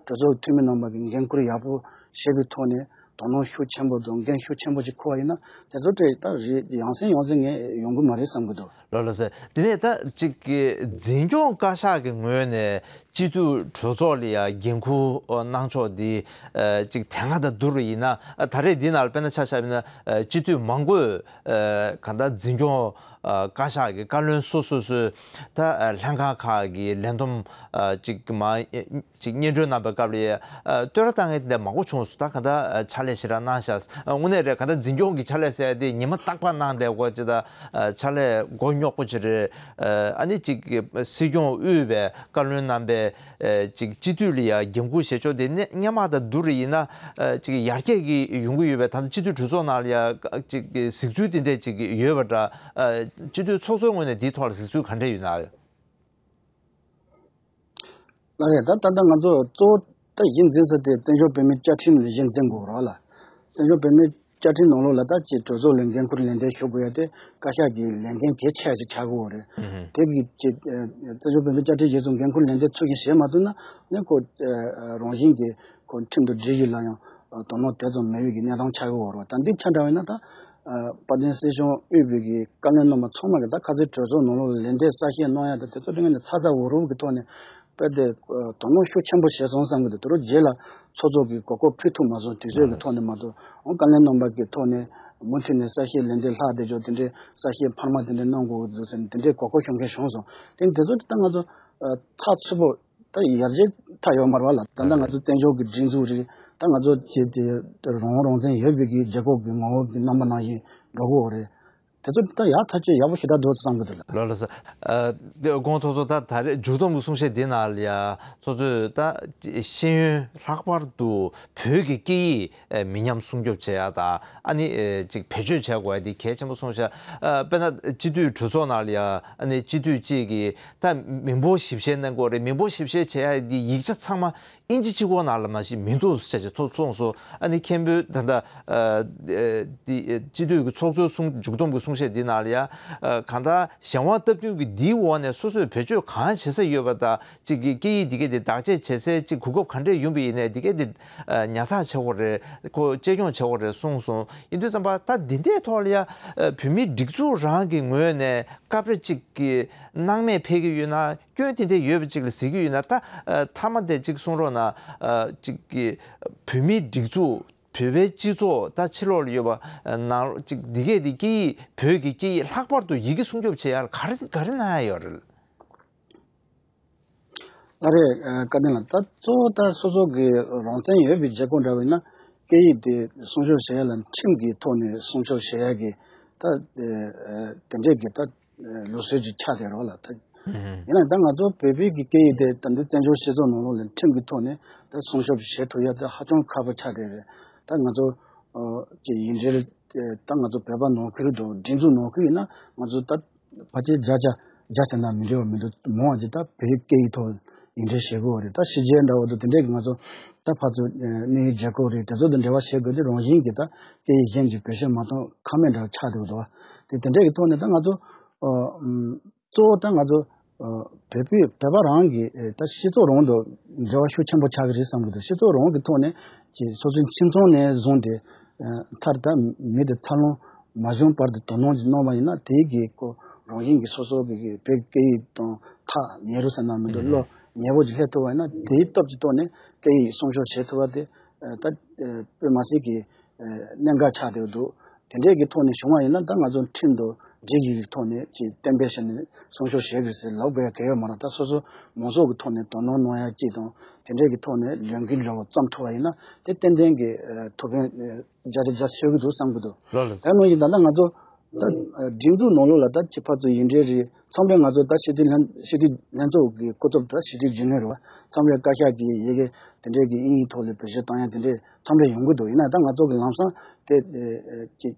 གྲོས་ཚོགས་འཐུས་མི་རྣམ་པ་གི་འགན་ཁུར་ཡག་པོ་བཞེས་པའི་ཐོག་ནས་དོ་སྣང་ཤུགས་ཆེན་པོ་དང་འགན་ཤུགས་ཆེན་པོ་ཞིག་འཁུར་བ་ཡིན་ན་དེ་ཚོ་དེ་ད་རེད་ཡང་སེ་ཡང་སེ་ངས་ཡོང་གི་མ་རེད་བསམ་གི་འདུག་ལགས་ལགས་སེ། དེ་ནས་ད་ཅིག་གི་འཛིན་སྐྱོང་བཀའ་ཤག་གི་ངོས་ནས་སྤྱི་འཐུས་གྲོས་ཚོགས་ལ་ཡ་འགན་ཁུར་གནང་ཕྱོགས་འདི་ཅིག་དེ་སྔ་དང་བསྡུར་བ་ཡིན་ན། ད་རེས་འདི་ནང་ལ་དཔེར་ན་ཆ་བཞག་པ་ཡིན་ན་སྤྱི་འཐུས་མང་པོས་གང་ལྟར་འཛིན་སྐྱོང་བཀའ་ཤག་གི་བཀའ་བློན་སོ་སོ་སོའི་ད་ལྷན་ཁང་ཁག་གི་ལས་བསྡོམས་ཅིག་མ་ཅིག་སྙན་སྒྲོན་གནང་པའི་སྐབས་ལ་ཡ་བསྟོད་ར་བཏང་མཁན་དེ་འདྲ་མང་པོ་བྱུང་སོང་། ད་གང་ལྟར་ཕྱག་ལས་ཞེ་དྲག་གནང་ཤག་དངོས་གནས་རེད། གང་ལྟར་འཛིན་སྐྱོང་གི་ཕྱག་ལས་ཟེར་ཡ་དེ་ཉི་མ་རྟག་པར་གནང་བསྡད་དགོས་ཅིག་ད་ཕྱག་ལས་མགོ་རྙོག་པོ་ཅིག་རེད། ཨ་ནི་ཅིག་སྲིད་སྐྱོང་དབུས་པའི་བཀའ་བློན་རྣམ་པས་ཅིག་སྤྱི་འཐུས་ལ་ཡ་འགན་ཁུར་བཞེས་ཕྱོགས་དེ་སྔོན་མ་དང་བསྡུར་བ་ཡིན་ན་ཅིག་ཡར་རྒྱས་ཀྱི་ཡོང་གི་ཡོད་པའི། ད་ལྟ་སྤྱི་འཐུས་གྲོས་ཚོགས་ནང་ལ་ཡ་ཅིག་གཟིགས་ཚུལ་དེ་འདྲ་ཅིག་ཡོད་པ་འདྲ། སྤྱི་འཐུས་ཚོགས་གཙོའི་ངོས་ནས་འདིའི་ཐོག་ལ་གཟིགས་ཚུལ་ག་འདྲ་ཡོད་ན། ལགས་རེད། ད་ད་ལྟ་ང་ཚོ་གཙོ་བོ་ད་གཞི་འཛིན་ས་དེ་བཙན་བྱོལ་བོད་མིའི་བཅའ་ཁྲིམས་ལ་གཞི་འཛིན་དགོས་རེད་བ་ལ། བཙན་བྱོལ་བོད་མིའི་བཅའ་ཁྲིམས་ནང་ལོགས་ལ་ད་ཅིག་གྲོས་ཚོགས་ལ་འགན་ཁུར་ལེན་འདེད་ཞུ་དགོས་ཡ་དེ་བཀའ་ཤག་གི་ལས་འགན་གལ་ཆེ་ཡ་ཅིག་ཆགས་ཀྱི་ཡོད་རེད། དེ་གི་ཅིག་བཙན་བྱོལ་བོད་མིའི་བཅའ་ཁྲིམས་གཞིར་བཟུང་འགན་ཁུར་ལེན་འདེད་ཚུལ་བཞིན་བྱེད་མ་ཐུབ་ན་ནི་ཁོ་རང་བཞིན་གྱིས་ཁོ་ཁྲིམས་དང་སྒྲིག་གཞི་ལ་ཡང་དོ་སྣང་དེ་ཙམ་མེད་པའི་གི་གནས་སྟངས་ཆགས་ཀྱི་ཡོད་རེད་བ། ད་འདི་ཆ་འདྲ་བ་ཡིན་ན་ད་དཔལ་ལྡན་སྲིད་སྐྱོང་དབུས་པའི་གི་བཀའ་བློན་རྣམ་པ་ཚང་མ་གི་ད་ཁ་སང་གྲོས་ཚོགས་ནང་ལོགས་ལ་ལན་འདེབས་གསལ་བཤད་གནང་ཡ་ད་དེ་ཚོ་དེ་ངས་ནས་ཚ་ཚ་འུར་འུར་གི་ཐོག་ནས་དཔེ་དེ་དོ་སྣང་ཤུགས་ཆེན་པོ་བྱས་སོང་བསམ་གི་འདུག་དེ་རུ་རྗེས་ལ་ཚོགས་གཙོ་གི་གོ་སྐབས་ཕུལ་ཐུབ་མ་སོང་། དུས་ཚོད་ཀྱི་ཐོག་ནས་མ་གཏོགས་འོ་བཀའ་བློན་རྣམ་པ་གི་ཐོག་ནས་མུ་མཐུད་ནས་གསལ་བཤད་ལན་འདེབས་ལྷག་བསྡད་ཆོག་དེ་འདྲའི་གསལ་བཤད་འཕར་མ་དེ་འདྲ་གནང་དགོས་ཀྱི་འདུག་ཟེར་ནས་དེ་འདྲའི་གོ་སྐབས་ཤོང་མཁན་བྱུང་སོང་། དེ་དེ་ཚོ་ད་ང་ཚོ་ཚགས་ཚུད་པོ་ད་ཡར་རྒྱས་ཐག་ཡོད་མ་རེད་བ་ལ། ད་ལྟ་ང་ཚོ་བཙན་བྱོལ་གྱི་སྒྲིག་འཛུགས་རེད། ད་ང་ཚོ་ཅིག་དེ་རང་དབང་རང་བཙན་ཡོད་པའི་གི་རྒྱལ་ཁབ་ཀྱི་ངོ་བོ་གི་རྣམ་པ་ནང་བཞིན་འགྲོ་གི་ཡོད་རེད། དེ་ཚོ་ད་ཡག་ཐག་ཆོད་ཡག་པོ་ཞེ་དྲག་འདུག་བསམ་གི་འདུག་ལ། ལགས་ལགས་སོ། ཨ་དེ་དགོངས་ཚོགས་གཙོ་ད་ད་རེས་མཇུག་སྡོམ་གྱི་གསུང་བཤད་འདི་ནང་ལ་ཡ་ཚོགས་གཙོས་ད་ཤེས་ཡོན་ལྷག་པར་དུ་བོད་ཀྱི་སྐད་ཡིག་ཨེ་མི་ཉམས་སྲུང་སྐྱོབ་བྱེད་ཡ་དང་ཨ་ནི་ཨེ་ཅིག་བེད་སྤྱོད་བྱེད་དགོས་ཡ་འདི་གལ་ཆེན་པོ་གསུངས་ཤག་ཨ་དཔེར་ན་སྤྱི་འཐུས་གྲོས་ཚོགས་ནང་ལ་ཡ་ཨ་ནི་སྤྱི་འཐུས་གཅིག་གིས་ད་མི་འབོར་ཞིབ་བཤེར་གནང་དགོས་རེད། མི་འབོར་ཞིབ་བཤེར་བྱེད་ཡ་འདི་ཡིག་ཆ་ཚང་མ་ཨིན་ཇི་གཅིག་པོ་ནང་ལ་མ་ཞིག་མི་འདུག་ཟེར་བྱས་ཐོ་གསུངས་སོང་། ཨ་ནི་མཁན་པོས་ད་ལྟ་ཨ་ཨ་འདི་སྤྱི་འཐུས་ཀྱི་ཚོགས་གཙོའི་གསུང་མཇུག་སྡོམ་གྱི་གསུང་བཤད་འདི་ནང་ལ་ཡ་ཨ་གང་ལྟར་གཞན་དབང་སྟབས་བསྟུན་གྱི་འདིའི་འོག་ནས་སོ་སོས་བེད་སྤྱོད་གང་བྱེད་ས་ཡོད་པ་དང་གཅིག་གི་སྐད་ཡིག་འདི་གས་དེ་བདག་གཅེས་བྱེད་སའི་གཅིག་གོ་སྐབས་ག་འདྲས་ཡོང་པ་ཡིན་ནའི་འདི་གས་དེ་ཨ་ཉར་ཚགས་བྱེད་དགོས་རེད། ཁོ་གཅེས་སྐྱོང་བྱེད་དགོས་རེད་གསུངས་སོང་། ཡིན་དུས་ཙམ་པ་ད་འདི་འདྲའི་ཐོག་ལ་ཡ་ཨ་བོད་མིའི་སྒྲིག་འཛུགས་རང་གི་ངོས་ནས་སྐབས་རེ་གཅིག་གི་སྣང་མེད་ཕེབས་ཀྱི་ཡོད་ན། སྐྱོན་དེ་འདྲ་ཡོད་པ་ཅིག་ལ་ཟེར་གྱི་ཡོད་ན་ད་ཨ་མཐའ་མ་དེ་ཅིག་གསུང་རོགས་གནང་། ཨ་ཅིག་གི་བོད་མིའི་སྒྲིག་འཛུགས་བོད་པའི་སྤྱི་ཚོགས་ད་ཕྱི་ལོགས་ལ་ཡོད་པ་ཨ་ནང་ཅིག་འདི་གས་འདི་སྐད་ཡིག་བོད་ཀྱི་སྐད་ཡིག་ལྷག་པར་དུ་ཡི་གེ་སྲུང་སྐྱོབ་བྱེད་ཡ་ལ་ག་རེ་ག་རེ་གནང་ཡ་ཡོད་རེད། ལགས་རེད། ཨ་བཀའ་བསྟན་ལགས། ད་གཙོ་བོ་ད་སོ་སོ་གི་རང་བཙན་ཡོད་པའི་རྒྱལ་ཁབ་འདྲ་བ་ཡིན་ན་སྐད་ཡིག་དེ་སྲུང་སྐྱོབ་བྱེད་ཡ་ལ་ཁྲིམས་ཀྱི་ཐོག་ནས་སྲུང་སྐྱོབ་བྱེད་ཡ་གི་ད་ཨ་དེ་འདྲས་ཀྱི་ད་ལུགས་སྲོལ་ཅིག་ཆགས་བསྡད་རོགས་ལ། ད་ཡིན་ན་ད་ང་ཚོ་བོད་པའི་གི་སྐད་ཡིག་དེ་ད་འདི་བཙན་བྱོལ་སྤྱི་ཚོགས་ནང་ལོགས་ལ་ཁྲིམས་ཀྱི་ཐོག་ནས་ད་སྲུང་སྐྱོབ་བྱེད་ཐུབ་ཡ་ད་ཧ་ཅང་ཁག་པོ་ཆགས་བསྡད་རེད། ད་ང་ཚོ་ཨ་ཅིག་ཡིན་འབྲེལ་ད་ང་ཚོ་བོད་པ་ནང་ཁུལ་དང་སྒྲིག་འཛུགས་ནང་ཁུལ་ཡིན་ན་ང་ཚོ་ད་ཕལ་ཆེར་བརྒྱ་ཆ་བརྒྱ་ཟེར་ན་མི་འགྲིག་པ་མི་འདུག་མང་བ་ཅིག་ད་བོད་སྐད་ཡིག་ཐོག་ཡིན་འབྲེལ་བྱེད་དགོས་པ་རེད། ད་ཕྱི་རྒྱལ་འདྲ་བོ་དང་དེ་འདྲས་ཀྱི་ང་ཚོ་ད་ཕར་ཚུར་གནས་ཡུལ་རྒྱལ་ཁབ་རེད་དེ་ཚོ་དང་འབྲེལ་བ་བྱེད་དགོས་དུས་རང་བཞིན་གྱིས་ད་སྐད་ཡིག་གཞན་གྱི་བེད་སྤྱོད་མ་གཏོང་ཁག་མེད་འདྲ་བོ་ཆགས་བསྡད་ཀྱི་འདུག་བ། དེ་དེ་འདྲས་ཀྱི་ཐོག་ནས་ད་ང་ཚོ་ཨ་ཨམ་གཙོ་བོ་ད་ང་ཚོ་ཨ་བོད་པའི་བོད་པ་རང་གི་ཨེ་ད་སྤྱི་ཚོགས་རང་དང་འབྲེལ་བ་ཤུགས་ཆེན་པོ་ཆགས་ཀྱི་རེད་བསམ་གྱི་འདུག་སྤྱི་ཚོགས་རང་གི་ཐོག་ནས་ཀྱི་སོ་སོའི་ཁྱིམ་ཚང་ནས་བཟུང་སྟེ་ཨ་མཐར་ད་མི་དེ་འཚར་ལོངས་མ་བྱུང་བར་དུ་དོ་སྣང་ཅིག་གནང་བ་ཡིན་ན་དེའི་གི་ཁོ་རང་བཞིན་གྱི་སོ་སོ་གི་གི་བོད་སྐད་ཡིག་དང་ཐག་ཉེ་རུ་ཟེར་ན་མི་འདུག་བློ་ཉེ་བོ་ཅིག་སླེབས་ཐུབ་པ་ཡིན་ན་དེའི་སྟོབས་ཀྱི་ཐོག་ནས་སྐད་ཡིག་སྲུང་སྐྱོབ་བྱེད་ཐུབ་པ་དེ་ཨ་ད་ཨ་དཔེ་མ་སྲིད་ཀྱི་ཨ་གནད་འགག་ཆགས་བསྡད་འདུག་དེ་འདྲས་ཀྱི་ཐོག་ནས་བྱུང་བ་ཡིན་ན་ད་ང་ཚོ་ཁྲིམས་དང་སྒྲིག་གཞི་གི་ཐོག་ནས་ཅིག་གཏན་འབེབས་བྱས་ནས་སྲུང་སྐྱོབ་བྱེད་དགོས་ཟེར་ལབ་དགོས་ཡ་གལ་ཡོད་མ་རེད། ད་སོ་སོ་མང་ཚོགས་ཀྱི་ཐོག་ནས་དོ་སྣང་གནང་ཡ་ཅིག་དང་དེ་འདྲས་ཀྱི་ཐོག་ནས་ལས་འགུལ་འདྲ་བོ་བརྩམས་ཐུབ་པ་ཡིན་ན་དེ་ཏན་ཏན་གྱི་ཨ་ཐུགས་ཕན་ཨ་བརྒྱ་ཆ་བརྒྱ་གསོས་ཀྱི་འདུག་བསམ་གྱི་འདུག་ལགས་ལགས། དེ་ནང་བཞིན་ད་ལྟ་ང་ཚོ་ད་ཨ་སྒྲིག་འཛུགས་ནང་ལོགས་ལ་ད་ཁྱད་པར་དུ་ཡིན་འབྲེལ་རེད། མཚམས་རེ་ང་ཚོ་ད་སྤྱི་འཐུས་ལྷན་སྤྱི་འཐུས་ལྷན་ཚོགས་ཀྱི་སྐུ་ཚབ་ད་སྤྱི་འཐུས་རྒྱུན་ལས་རེད་བ། མཚམས་རེ་བཀའ་ཤག་གིས་ཡི་གེ་དེ་འདྲས་ཀྱི་དབྱིན་ཡིག་ཐོག་ལ་བེད་སྤྱོད་བཏང་ཡ་དེ་འདྲས་མཚམས་རེ་ཡོང་གི་འདུག་ཡིན་ན་ད་ང་ཚོ་གི་ལམ་སང་དེ་ཨ་ཅིག་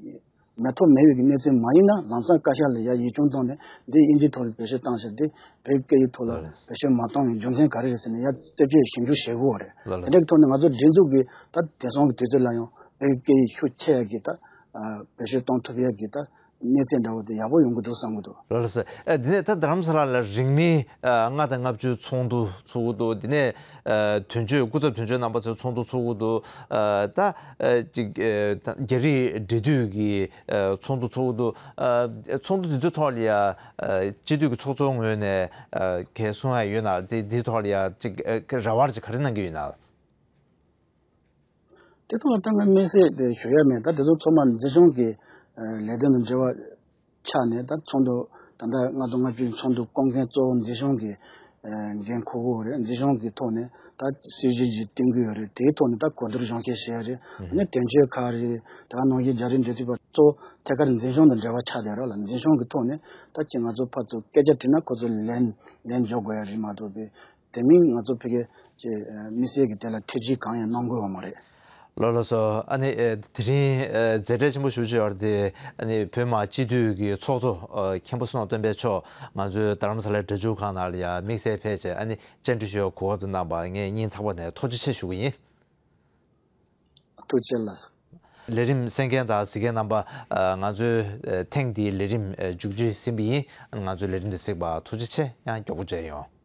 མེད་ཐབས་མེད་པའི་གནས་ཚུལ་མ་ཡིན་ན། ལམ་སང་བཀའ་ཤག་ལ་ཡ་ཡིག་ཆུང་བཏང་ནས། འདི་དབྱིན་ཇིའི་ཐོག་ལ་བེད་སྤྱོད་བཏང་ཤག་འདི་བོད་སྐད་ཡིག་ཐོག་ལ་ལགས་ལགས། བེད་སྤྱོད་མ་བཏང་བའི་རྒྱུ་མཚན་ག་རེ་རེད་ཟེར་ནས་ཡ་རྩད་གཅོད་ཞིབ་འཇུག་བྱེད་དགོས་པ་རེད། ལགས་ལགས། དེ་འདྲའི་ཐོག་ནས་ང་ཚོ་སྒྲིག་འཛུགས་ཀྱིས་ད་དེང་སང་གི་དུས་ཚོད་ལ་ཡང་བོད་སྐད་ཡིག་ཤུགས་ཆེ་ཡ་གི་ད་ཨ་བེད་སྤྱོད་གཏོང་ཐུབ་ཡ་གི་ད་གནས་ཚད་འདྲ་བོ་དེ་ཡག་པོ་ཡོང་གི་འདུག་བསམ་གི་འདུག་ལགས་ལགས་སོ། ཨ་འདི་ནས་ད་རྡ་རམ་ས་ལ་ལ་རིང་མིན་ཨ་ལྔ་དང་ལྔ་བཅུ་ཚོགས་འདུ་ཚོགས་ཀྱི་འདུག་འདི་ནས་ཨ་དོན་གཅོད་སྐུ་ཚབ་དོན་གཅོད་རྣམ་པ་ཚོའི་ཚོགས་འདུ་ཚོགས་ཀྱི་འདུག་ཨ་ད་ཨ་ཅིག་ཨ་ད་རྒྱ་རིགས་འབྲེལ་མཐུད་ཀྱི་ཨ་ཚོགས་འདུ་ཚོགས་ཀྱི་འདུག་ཨ་ཚོགས་འདུ་འདི་ཚོའི་ཐོག་ལ་ཡ་ཨ་སྤྱི་འཐུས་ཀྱི་ཚོགས་གཙོ་ངོས་ནས་ཨ་གལ་གསུང་ཡ་ཡོད་ན། དེ་འདིའི་ཐོག་ལ་ཡ་ཅིག་ཨ་རེ་བ་ཅིག་ག་རེ་གནང་གི་ཡོད་ན། དེ་ཐོག་ལ་ད་ང་དམིགས་བསལ་དེ་ཞུ་ཡ་མེད། ད་དེ་ཚོ་ཚང་མ་འཛིན་སྐྱོང་གི་ཨ་ལས་དོན་དང་འབྲེལ་བ་ཆགས་ནས། ད་ཚོགས་འདུ་ད་ལྟ་ལྔ་དང་ལྔ་བཅུའི་ཚོགས་འདུ་བསྐོང་མཁན་གཙོ་བོ་འཛིན་སྐྱོང་གི་ཨ་འགན་འཁུར་གྱི་ཡོད་རེད། འཛིན་སྐྱོང་གི་ཐོག་ནས་ད་སྲིད་ཇུས་ཅིག་བཏིང་གི་ཡོད་རེད། དེའི་ཐོག་ནས་ད་གོ་བསྡུར་གཞུང་བཤེར་བྱེད་ཡ་རེད། ཨ་ནི་དོན་གཅོད་ཁག་རེད། ད་ག་ནང་བཞིན་རྒྱ་རིགས་འབྲེལ་མཐུད་པ་གཙོ་བོ་ཐད་ཀར་འཛིན་སྐྱོང་དང་འབྲེལ་བ་ཆགས་བསྡད་རོགས་ལ། འཛིན་སྐྱོང་གི་ཐོག་ནས་ད་ཅིག་ང་ཚོ་ཕར་ཚུར་སྐད་ཆ་དྲིས་ན་ཁོ་ཚོ་ལན་ལན་འཇོག་དགོས་ཡ་རེད་མ་གཏོགས་པའི། དེ་མིན་ང་ཚོ་ཕ་གི་ཅིག་དམིགས་བསལ་གྱི་དེ་ལ་ཐེ་ཇུས་གང་ཡང་གནང་དགོས་པ་མ་རེད། ལགས་ལགས་སོ། ཨ་ནི་ཨེ་དེ་རིང་ཨེ་མཛད་བྲེལ་ཆེན་པོ་ཞེ་པོ་ཅིག་ཡོད་རེད་དེ། ཨ་ནི་བོད་མི་སྤྱི་འཐུས་ཀྱི་ཚོགས་གཙོ་ཨ་མཁན་པོ་བསོད་ནམས་སྟོན་པ་མཆོག་ང་ཚོའི་རྡ་རམ་ས་ལའི་སྒྲ་བསྒྱུར་ཁང་ནང་ལ་ཡ་དམིགས་བསལ་ཕེབས་བྱས་ཨ་ནི་བཅར་འདྲི་ཞུ་བའི་གོ་སྐབས་དེ་གནང་བར་ངས་སྙིང་ཐག་པ་ནས་ཐུགས་རྗེ་ཆེ་ཞུ་གི་ཡིན། ཐུགས་རྗེ་ཆེ་ལགས། ལས་རིམ་གསན་མཁན་དང་གཟིགས་མཁན་རྣམ་པ། ཨ་ང་ཚོའི་ཨ་ཐེངས་འདིའི་ལས་རིམ་ཨ་མཇུག་སྒྲིལ་ཟིན་པ་ཡིན། ང་ཚོའི་ལས་རིམ་འདི་གཟིགས་པར་ཐུགས་རྗེ་ཆེ། ཡང་མགྱོགས་པོ་མཇལ་ཡོང་།